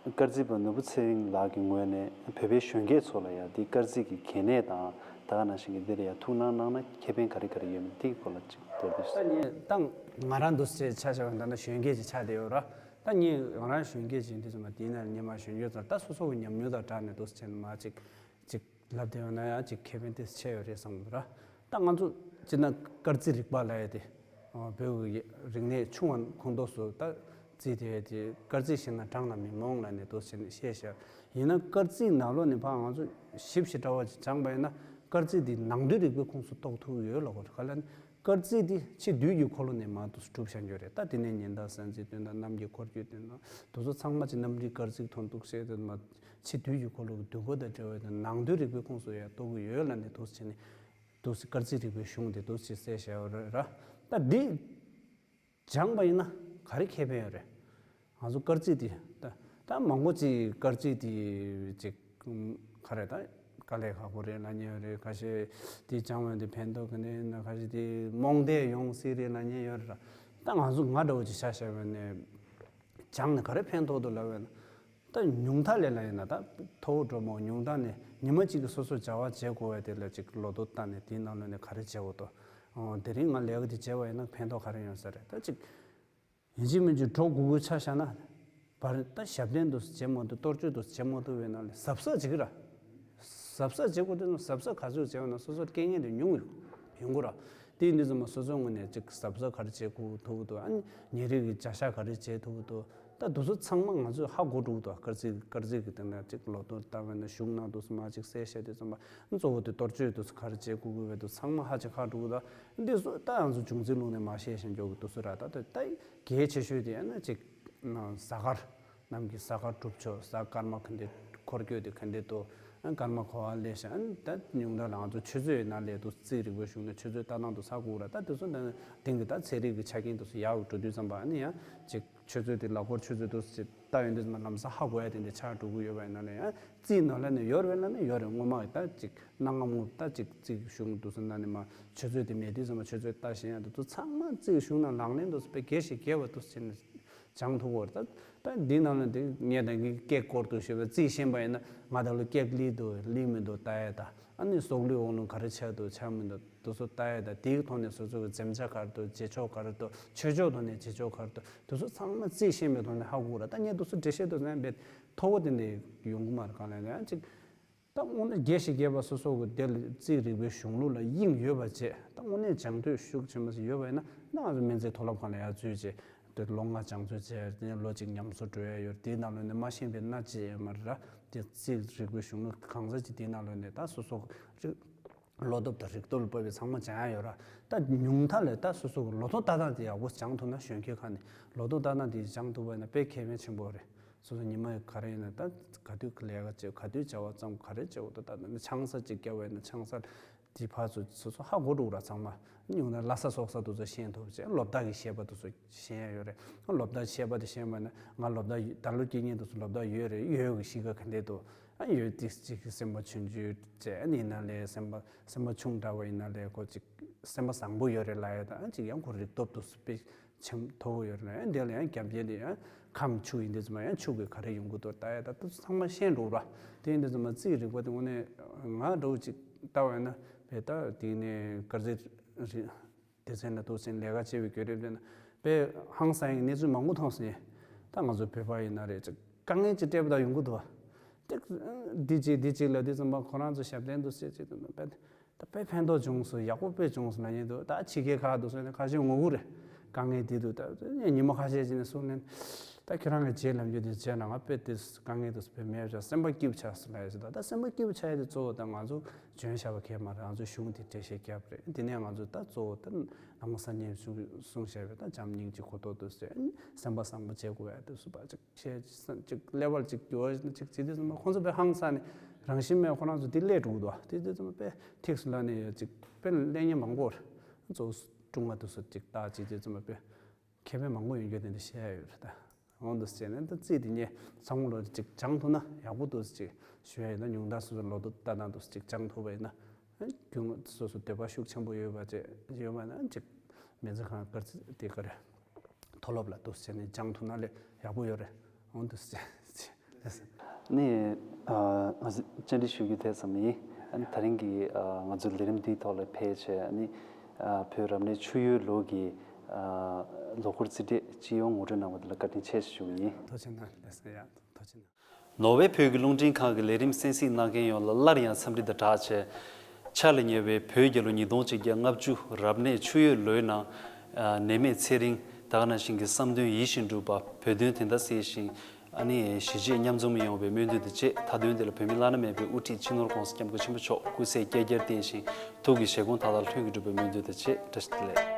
སྐར་རྩིས་པ་ནོར་བུ་ཚེ་རིང་ལགས་ཀྱི་ངོས་ནས་བོད་པའི་གཞོན་སྐྱེས་ཚོ་ལ་ཡང་འདི་སྐར་རྩིས་ཀྱི་གལ་གནད་དང་། ད་ག་ནང་བཞིན་གྱི་འདི་ལ་ཡང་ཐུགས་སྣང་གནང་ན་ཁེ་ཕན་ག་རེ་ག་རེ་ཡོད་མེད་འདི་གི་སྐོར་ལ་ཅིག་མདོར་བསྡུས། ད་ནི་ད་ང་རང་འདུག་སེ་ཆ་བཞག་པ་ད་ནི་གཞོན་སྐྱེས་ཅིག་ཆགས་བསྡད་ཡོད་ར། ད་ངས་ང་རང་གཞོན་སྐྱེས་ཅིག་ཡིན་དུས་ཙམ་པ་དེའི་ནང་ནས་ཉི་མ་གཞོན་སྐྱེས་ཚོ་ད་སོ་སོ་གི་ཉམས་མྱོང་དང་སྦྲགས་ནས་འདུག་སེ་བྱས་ནས་མ་ཅིག་ཅིག་ལབ་བསྡད་ཡོད་ན་ཡང་ཅིག་ཁེ་ཕན་དེ་ཆེ་ཡོད་རེད་བསམ་གི་ར། ད་ང་ཚོ་སྤྱིར་ན་སྐར་རྩིས་རིག་པ་ལབ་ཡ་དེ་བོད་ཀྱི་རིག་གནས་ཆུང་བ་ཁོངས་གཏོགས་སུ་ད་རྩིས་དེ་དེ་སྐར་རྩིས་ཤེས་ན་གྲངས་ན་མི་རྨོངས་ལབ་ནས་འདུག་སེ་བྱས་ནས་བཤད་བཞག་ཡིན་ན་སྐར་རྩིས་ནང་ལོགས་ནས་ཕར་ང་ཚོ་ཞིབ་ཞིབ་འདྲ་བ་ཅིག་སྦྱངས་པ་ཡིན་ན་སྐར་རྩིས་འདི་ནང་དོན་རིག་པའི་ཁོངས་སུ་གཏོགས་ཐུབ་ཡོད་ལབ་དགོས་རེད། ག་ལ་ནི་སྐར་རྩིས་འདི་ཕྱི་དུས་ཀྱི་འཁོར་ལོ་ནས་མར་འདུག་སེ་གྲུབ་བཞག་རྒྱུ་རེད། ད་དེ་ནས་ཉི་ཟླ་གཟའ་འཛིན་སྟོན་དང་གནམ་གྱི་འཁོར་སྐྱོད་སྟོན་དང་དེ་ཚོ་ཚང་མ་ཅིག་གནམ་རིག་སྐར་རྩིས་ཐོག་འདུག་སེ་དེ་མ་ཕྱི་དུས་ཀྱི་འཁོར་ལོ་གི་དུས་འཁོར་དང་འབྲེལ་བའི་དེ་ནང་དོན་རིག་པའི་ཁོངས་སུ་ཡང་གཏོགས་ཀྱི་ཡོད་ལབ་ནས་འདུག་སེ་བྱས་ནས་འདུག་སེ་སྐར་རྩིས་རིག་པའི་གཞུང་དེ་འདུག་སེ་གསལ་བཞག་ཡོད་རེད་ར། ད་འདི་སྦྱངས་པ་ཡིན་ན་ག་རེ་ཁེ་ཕན་ཡོད་རེད། ང་ཚོ་སྐར་རྩིས་དེ་ད་ད་མང་པོ་ཅིག་སྐར་རྩིས་དེ་ཅིག་ག་རེ་ད་དཀའ་ལས་ཁག་པོ་རེད་ལབ་མཁན་ཡོད་རེད། ཁ་ཤས་དེ་སྦྱངས་པ་དེ་ཕན་ཐོགས་ག་ནས་ན་ཁ་ཤས་དེ་རྨོངས་དད་ཡོང་སྲིད་རེད་ལབ་མཁན་ཡོད་རེད། ད་ང་ཚོ་ང་འདྲ་བོ་ཅིག་ཆ་བཞག་པ་ནས་སྦྱངས་ནས་ག་རེ་ཕན་ཐོགས་འདུག་ལབ་པ་ན། ད་ཉུང་མཐའ་ལས་ལ་ཡིན་ན་ད་མཐོ་བོ་འགྲོ་མོ་ཉུང་མཐའ་ནས་ཉི་མ་གཅིག་གི་སོ་སོ་བྱ་བ་བྱེད་དགོས་པ་དེ་ལ་ཅིག་ལོ་ཐོ་བཏང་ནས་དེའི་ནང་ལོགས་ནས་ག་རེ་བྱེད་དགོས་འདུག་ཨོ་དེ་རིང་ང་ལས་ཀ་དེ་བྱས་པ་ཡིན་ན་ཕན་ཐོགས་ག་རེ་ཡོང་ས་རེད། ད་ཅིག་ཡིན་གཅིག་མིན་གཅིག་འགྲོ་དགོས་དགོས་ཆ་བཞག་ན། བར་ད་ཞབས་བརྟན་དུ་བྱེད་མ་ཐུབ། གཏོར་སྐྱོན་དུ་བྱེད་མ་ཐུབ་པའི་ནང་ལས་གཟབ་གཟབ་བྱེད་ཀྱི་ར། གཟབ་གཟབ་བྱེད་དགོས་དུས་ན་གཟབ་གཟབ་ག་ཚོད་བྱས་པ་ན་སོ་སོར་རྐྱེན་ངན་དེ་ཉུང་ཡོང་གི་ར། དེ་ཡིན་དུས་ཙམ་པ་སོ་སོའི་ངོས་ནས་ཅིག་གཟབ་གཟབ་ག་རེ་བྱེད་དགོས་ཐུབ་ཀྱི་འདུག་ཨ་ནི་ཉིན་རེ་གི་བྱ་གཞག་ག་རེ་བྱེད་ཐུབ་ཀྱི་འདུག་ད་དུས་ཚོད་ཚང་མ་ང་ཚོས་ཧ་གོ་འགྲོ་གི་འདུག་སྐར་རྩིས་སྐར་རྩིས་ཀྱི་སྟེང་ན་ཅིག་ལོ་ཐོ་ལྟ་བ་ན་གཞུང་ནང་དུ་སུ་མ་ཅིག་གསལ་བཤད་དུས་ཙམ་པ་གཙོ་བོ་དེ་གཏོར་སྐྱོན་དུ་ག་རེ་བྱེད་དགོས་ཀྱི་འདུག་ཚང་མ་ཧ་ཅིག་ཧ་འགྲོ་གི་འདུག་འདི་ཚོ་ད་ང་ཚོ་བྱུང་རྩིས་ལུང་ནས་མ་བཤད་བཞིན་འཇོག་གི་འདུག་སུ་ར། ད་ད་ད་གལ་ཆེ་ཤོས་དེ་ཡང་ན་ཅིག་གཟའ་སྐར། གནམ་གྱི་གཟའ་སྐར་གྲུབ་ཕྱོགས། གཟའ་སྐར་མ་ག་འདྲ་འཁོར་སྐྱོད་དེ་ག་འདྲ་འདུག་ཨ་སྐར་མ་ག་པར་སླེབས་ཤག་ཨ་ད་ཉུང་མཐའ་ལ་ང་ཚོ་ཆུ་ཚོད་ནང་སླེབས་འདུག་རྩིས་རིག་པའི་གཞུང་ནས་ཆུ་ཚོད་ལྟ་སྟངས་འདུག་ཧ་གོ་ར། ད་དེ་ཚོ་ནང་དེང་གི་ད་ཚན་རིག་གི་ཆ་རྐྱེན་འདུག་ཡག་འགྲོ་དུས་ཙམ་པ་ཨ་ནི་ཡང་ཅིག་ ཆུ་ཚོད་དེ་ལག་འཁོར་ཆུ་ཚོད་དུ་ཅིག་ལྟ་ཡོང་དུས་ཙམ་པ་ལམ་སང་ཧ་གོ་ཡ་དེ་འདྲ་ཆགས་འགྲོ་གི་ཡོད་པ་ཡིན་ན་ལས་ཡང་རྩིས་ནང་ལ་ནི་ཡོད་རེད་ལ་ནི་ཡོད་རེད། སྔོན་མ་ད་ཅིག་གནའ་སྔ་མོ་ད་ཅིག་རྩིས་གཞུང་དུ་སོང་ན་ནི་མ་ཆུ་ཚོད་དེ་མེད་དུས་ཙམ་པ་ཆུ་ཚོད་ལྟ་ཤེས་ཡ་དེ་ཚོ་ཚང་མ་རྩིས་གཞུང་ནང་ལག་ལེན་དུ་དཔེ་རྒྱས་ཤིང་རྒྱས་པ་དུ་བྱས་ནས་སྦྱང་ཐུབ་ཀྱི་ཡོད་རེད། ད་ད་འདི་ནང་ལ་དེ་ངས་ད་གིན་སྐད་སྐོར་དུ་ཞུས་པ་རྩིས་ཤེས་པ་ཡིན་ན་ང་ད་ལོ་སྐེག་ལི་འདུག་ལི་མི་འདུག་ལྟ་ཡ་ད་ཨ་ནི་སྲོག་ལུས་འོག་རླུང་ག་རེ་ཆགས་འདུག་ཆགས་མི་འདུག་དེ་ཚོ་ལྟ་ཡ་ད་དེའི་ཐོག་ནས་སོ་སོ་གི་འཛེམ་བྱ་ག་རེ་འདུག་བརྗེ་ཕྱོགས་ག་རེ་འདུག་ཆོས་ཕྱོགས་ཐོག་ནས་བརྗེ་ཕྱོགས་ག་རེ་འདུག་དེ་ཚོ་ཚང་མ་རྩིས་ཤེས་པའི་ཐོག་ནས་ཧ་གོ་ར། ད་ངས་དེ་ཚོ་འགྲེལ་བཤད་དུ་ནས་འབད་མཐོ་བོ་དེ་འདྲ་ཡོང་གི་མ་རེད། གང་ལ་ཡང་ཅིག་ད་དངོས་གནས་རྒྱས་ཤིང་རྒྱས་པ་སོ་སོ་གི་དེ་ལ་རྩིས་རིག་པའི་གཞུང་ལུགས་ལ་དབྱིངས་ཡོད་པ་བྱས། ད་དངོས་གནས་སྦྱང་འདོད་ཤུགས་ཆེན་པོ་ཞིག་ཡོད་པ་ཡིན་ན་ད་ང་ཚོ་སྨན་རྩིས་མཐོ་སློབ་ཁང་ལ་ཡར་འཛུལ་བྱས་དེ་ལོ་ལྔ་སྦྱང་བརྩོན་བྱས། དེ་ནས་ལོ་གཅིག་ཉམས་གསོ་འགྲོ་ཡ་ཡོད། དེའི་ནང་ལོགས་ནས་མ་ཤེས་པའི་སྣ་གཅིག་ཡོད་མ་རེད་ར། དེ་རྩིས་རིག་པའི་གཞུང་ལུགས་གང་ཟག་ཅིག་དེའི་ནང་ལོགས་ནས་ད་སོ་སོ་གི་བློ་སྟོབས་དང་རིག་སྟོབས་ལ་དཔག་པའི་ཚང་མ་སྦྱང་ཡ་ཡོད་ར། ད་ཉུང་མཐའ་ལས་ད་སོ་སོ་གི་ལོ་ཐོག་ལྟ་སྟངས་དེ་ཡག་པོ་སྦྱང་ཐུབ་ན་གཞོན་སྐྱེས་ཁག་ནས་ལོ་ཐོག་ལྟ་སྟངས་དེ་སྦྱང་ཐུབ་པ་ཡིན་ན་དཔེ་ཁེ་ཕན་ཆེན་པོ་རེད། སོ་སོ་ཉི་མ་ག་རེ་ཡིན་ན་ད་ག་དུས་ལས་ཀ་བྱེད། ག་དུས་བྱ་བ་བརྩམ། ག་རེ་བྱེད་དགོས། ད་ད་ཆང་ས་གཅིག་བརྒྱབ་པ་ཡིན་ན་ཆང་ས་དེ་ཕར་ཚུར་སོ་སོ་ཧ་གོ་འགྲོ་ར། ཚང་མ་ཉུང་ན་ལྷ་ས་སོག་ས་དེ་ཚོ་ཤེས་ཐུབ་བྱས། ལོ་ཟླ་གི་བཤད་པ་དེ་ཚོ་ཤེས་ཡ་ཡོད་རེད། ལོ་ཟླ་བཤད་པ་དེ་ཤེས་པ་ན་ང་ལོ་ཟླ་ད་ལོ་སྐྱེས་མཁན་དེ་ཚོ་ལོ་ཟླ་ཡོད་རེད། ཡོད་གི་གཤིས་ཀ་ག་འདྲས་འདུག་ཨ་ཡོད་དེ་གཅིག་གི་སེམས་པ་ཆུང་ཆུང་བྱས་ཨ་ནི་ཡིན་ན་ལས་སེམས་པ་སེམས་པ་ཆུང་དྲགས་པ་ཡིན་ན་ལས་ཁོ་གཅིག་སེམས་པ་བཟང་པོ་ཡོད་རེད་ལབ་ཡ་ད་ཨ་གཅིག་ཡང་ཁོ་རིག་སྟོབས་དེ་ཚོ་དཔེ་ཆེན་མཐོ་བོ་ཡོད་རེད། ཨ་འདི་ལ་ཡང་རྒྱབ་འགལ་དེ་ཡང་ཁམས་ཆུ་ཡིན་དུས་ཙམ་པ་ཡང་ཆུ་གི་ག་རེ་ཡོང་གི་འདུག་ལྟ་ཡ་ད་དེ་ཚོ་ཚང་མ་ཤེས་འགྲོ་ར། དེ་ཡིན་དུས་ཙམ་པ་རྩིས་རིག་པ་དེ་དངོས་གནས་ང་འདྲ་བོ་གཅིག་ལྟ་བ་ཡིན་ན་བས་ད་དེ་ནས་དཀར་རྩིས་རིག་སྡེ་ཚན་ལ་འདུག་སེ་ལས་ཀ་བྱེད་པའི་བརྒྱུད་རིམ་དེ་ན་དཔེ་ཧང་སང་ཡག་གནས་ཚུལ་མང་པོ་མཐོང་སོང་། ད་ང་ཚོ་བོད་པ་ཡིན་ན་རེད་ཅིག་དཀའ་ངལ་ཅིག་འཕྲད་པ་དང་ཡོང་གི་འདུག་བ། ཏིག་འདི་གཅིག་འདི་གཅིག་ལབ་དུས་ཙམ་པ་ཁོ་རང་ཚོ་ཞབས་བརྟན་འདུག་སེ་བྱེད་དུས་ན་དཔེ་ད་དཔེ་ཕན་ཐོགས་བྱུང་སོང་། ཡག་པོ་དཔེ་བྱུང་སོང་ལབ་ཡིན་འདུག་ད་ཕྱི་རྒྱལ་ཁག་འདུག་སེ་ནས་ཁ་ཤས་ངོ་རྒོལ་རེད། དཀའ་ངལ་འདི་འདུག་ད་ཉི་མ་ཁ་ཤས་ཅིག་ནས་གསུངས་ནས་ད་ཁྱོད་རང་གི་རྗེས་ལབ་རྒྱུ་དེ་བྱས་ན་ང་དཔེ་དེ་དཀའ་ངལ་འདུག་སེ་དཔེ་མེད་བྱ་སེམས་པ་སྐྱིད་པོ་ཆགས་སོང་ལབ་ཡ་ཞིག་འདུག་ད་སེམས་པ་སྐྱིད་པོ་ཆགས་ཡ་དེ་གཙོ་བོ་ད་ང་ཚོ་འཇོན་ཤ་བ་གས་མ་རེད། ང་ཚོ་གཞུང་དེ་འགྲེལ་བཤད་རྒྱབ་རེད། དེ་ནས་ང་ཚོ་ད་གཙོ་བོ་ད་ནང་པ་སངས་རྒྱས་གསུང་གསུང་བཤད་པའི་ད་བྱམས་སྙིང་རྗེ་གོ་རྟོགས་དུ་ཟེར་སེམས་པ་བཟང་པོ་བྱེད་དགོས་ཡ་དེ་སུ་པ་ཅིག་བཤད་ཅིག་ལེ་བལ་ཅིག་འགྱུར་བ་ཅིག་བྱེད་དུས་ཙམ་པ་ཁོང་ཚོ་དཔེ་ཧང་སང་ནས་རང་བཞིན་མེད་ཁོ་རང་ཚོ་དེ་སླེབས་འགྲོ་གི་འདུག་དེ་དུས་ཙམ་པ་དཔེ་ཐིག་སུ་ལ་ནས་ཡ་ཅིག་དཔེ་གླེང་མཁན་མང་པོ་རེད། གཙོ་བོ་ཀྲུང་ང་དུ་སུ་ཅིག་ད་བྱེད་དུས་ཙམ་པ་དཔེ་ཁེ་ཕན་མང་པོ་ཡོང་རྒྱུ་དེ་འདྲ་བཤད་ཡ་ཡོད་རེད་ད། འོང་དུ་བྱས་ནས་ད་རྩིས་དེ་ངས་ཚང་མ་ལོ་ཅིག་སྦྱང་ཐུབ་ན་ཡག་པོ་འདུག་ཅིག་ཞུ་ཡ་ཡིན་ན་ཉུང་མཐའ་སོ་སོ་ལོ་ཏོག་ལྟ་སྟངས་འདུག་ཅིག་སྦྱང་ཐུབ་པ་ཡིན་ན་རྒྱུན་སོ་སོ་འདོད་པ་ཤུགས་ཆེན་པོ་ཡོད་པ་ཅིག་ཡོད་པ་ན་ཅིག་སྨན་རྩིས་ཁང་དཀར་རྩིས་དེ་ག་རེ་མཐོ་སློབ་ལ་འདུག་བྱས་ནས་སྦྱང་ཐུབ་ན་ལས་ཡག་པོ་ཡོད་རེད། འོང་དུ་བྱས་ནས་ང་ཚོ་བཅར་འདྲི་ཞུ་རྒྱུ་དེ་ཙམ་ཡིན། ཨ་ནི་ད་རིང་གི་ང་ཚོ་ལས་རིམ་འདིའི་ཐོག་ལ་ཕེབས་བྱས་ཨ་ནི་བོད་རབ་གནས་ཆུ་ཡོས་ལོ་གི་ལོ་འཁོར་རྩིས་འབྲས་སྤྱི་ཡོངས་ངོ་སྤྲོད་གནང་བ་དེ་ལ་བཀའ་དྲིན་ཆེ་ཞུ་གི་ཡིན། ཐུགས་རྗེ་གནང་། ལགས་སོ། ཡ་ཐུགས་རྗེ་གནང་། ནོར་ཝེ་བོད་ཀྱི་རླུང་འཕྲིན་ཁང་གི་ལས་རིམ་གསན་གཟིགས་གནང་མཁན་ཡོངས་ལ་སླར་ཡང་འཚམས་འདྲི་དང་སྦྲགས་བྱས། འཆར་ལ་ཉེ་བའི་བོད་རྒྱལ་ལོ་ཉིས་སྟོང་ཆིག་བརྒྱ་ལྔ་བཅུ་རབ་གནས་ཆུ་ཡོས་ལོའི་ནང་ནད་མེད་ཚེ་རིང་ད་ག་ནང་བཞིན་གྱི་བསམ་དོན་ཡིད་བཞིན་འགྲུབ་པ། བོད་དོན་བདེན་མཐའ་གསལ་ཞིང་ཨ་ནི་གཞིས་བྱེས་མཉམ་འཛོམས་ཡོང་བའི་སྨོན་འདུན་དང་བཅས། མཐའ་དོན་དེ་ལ་བོད་མི་བླ་ན་མེད་པའི་དབུ་ཁྲིད་སྤྱི་ནོར་༸གོང་ས་༸སྐྱབས་མགོན་ཆེན་པོ་མཆོག་སྐུ་ཚེ་བསྐལ་བརྒྱར་བརྟན་ཞིང་ཐུགས་ཀྱི་བཞེད་དགོངས་མཐའ་དག་ལྷུན་གྱིས་འགྲུབ་པའི་སྨོན་འདུན་དང་བཅས། བཀྲ་ཤིས་བདེ་ལེགས།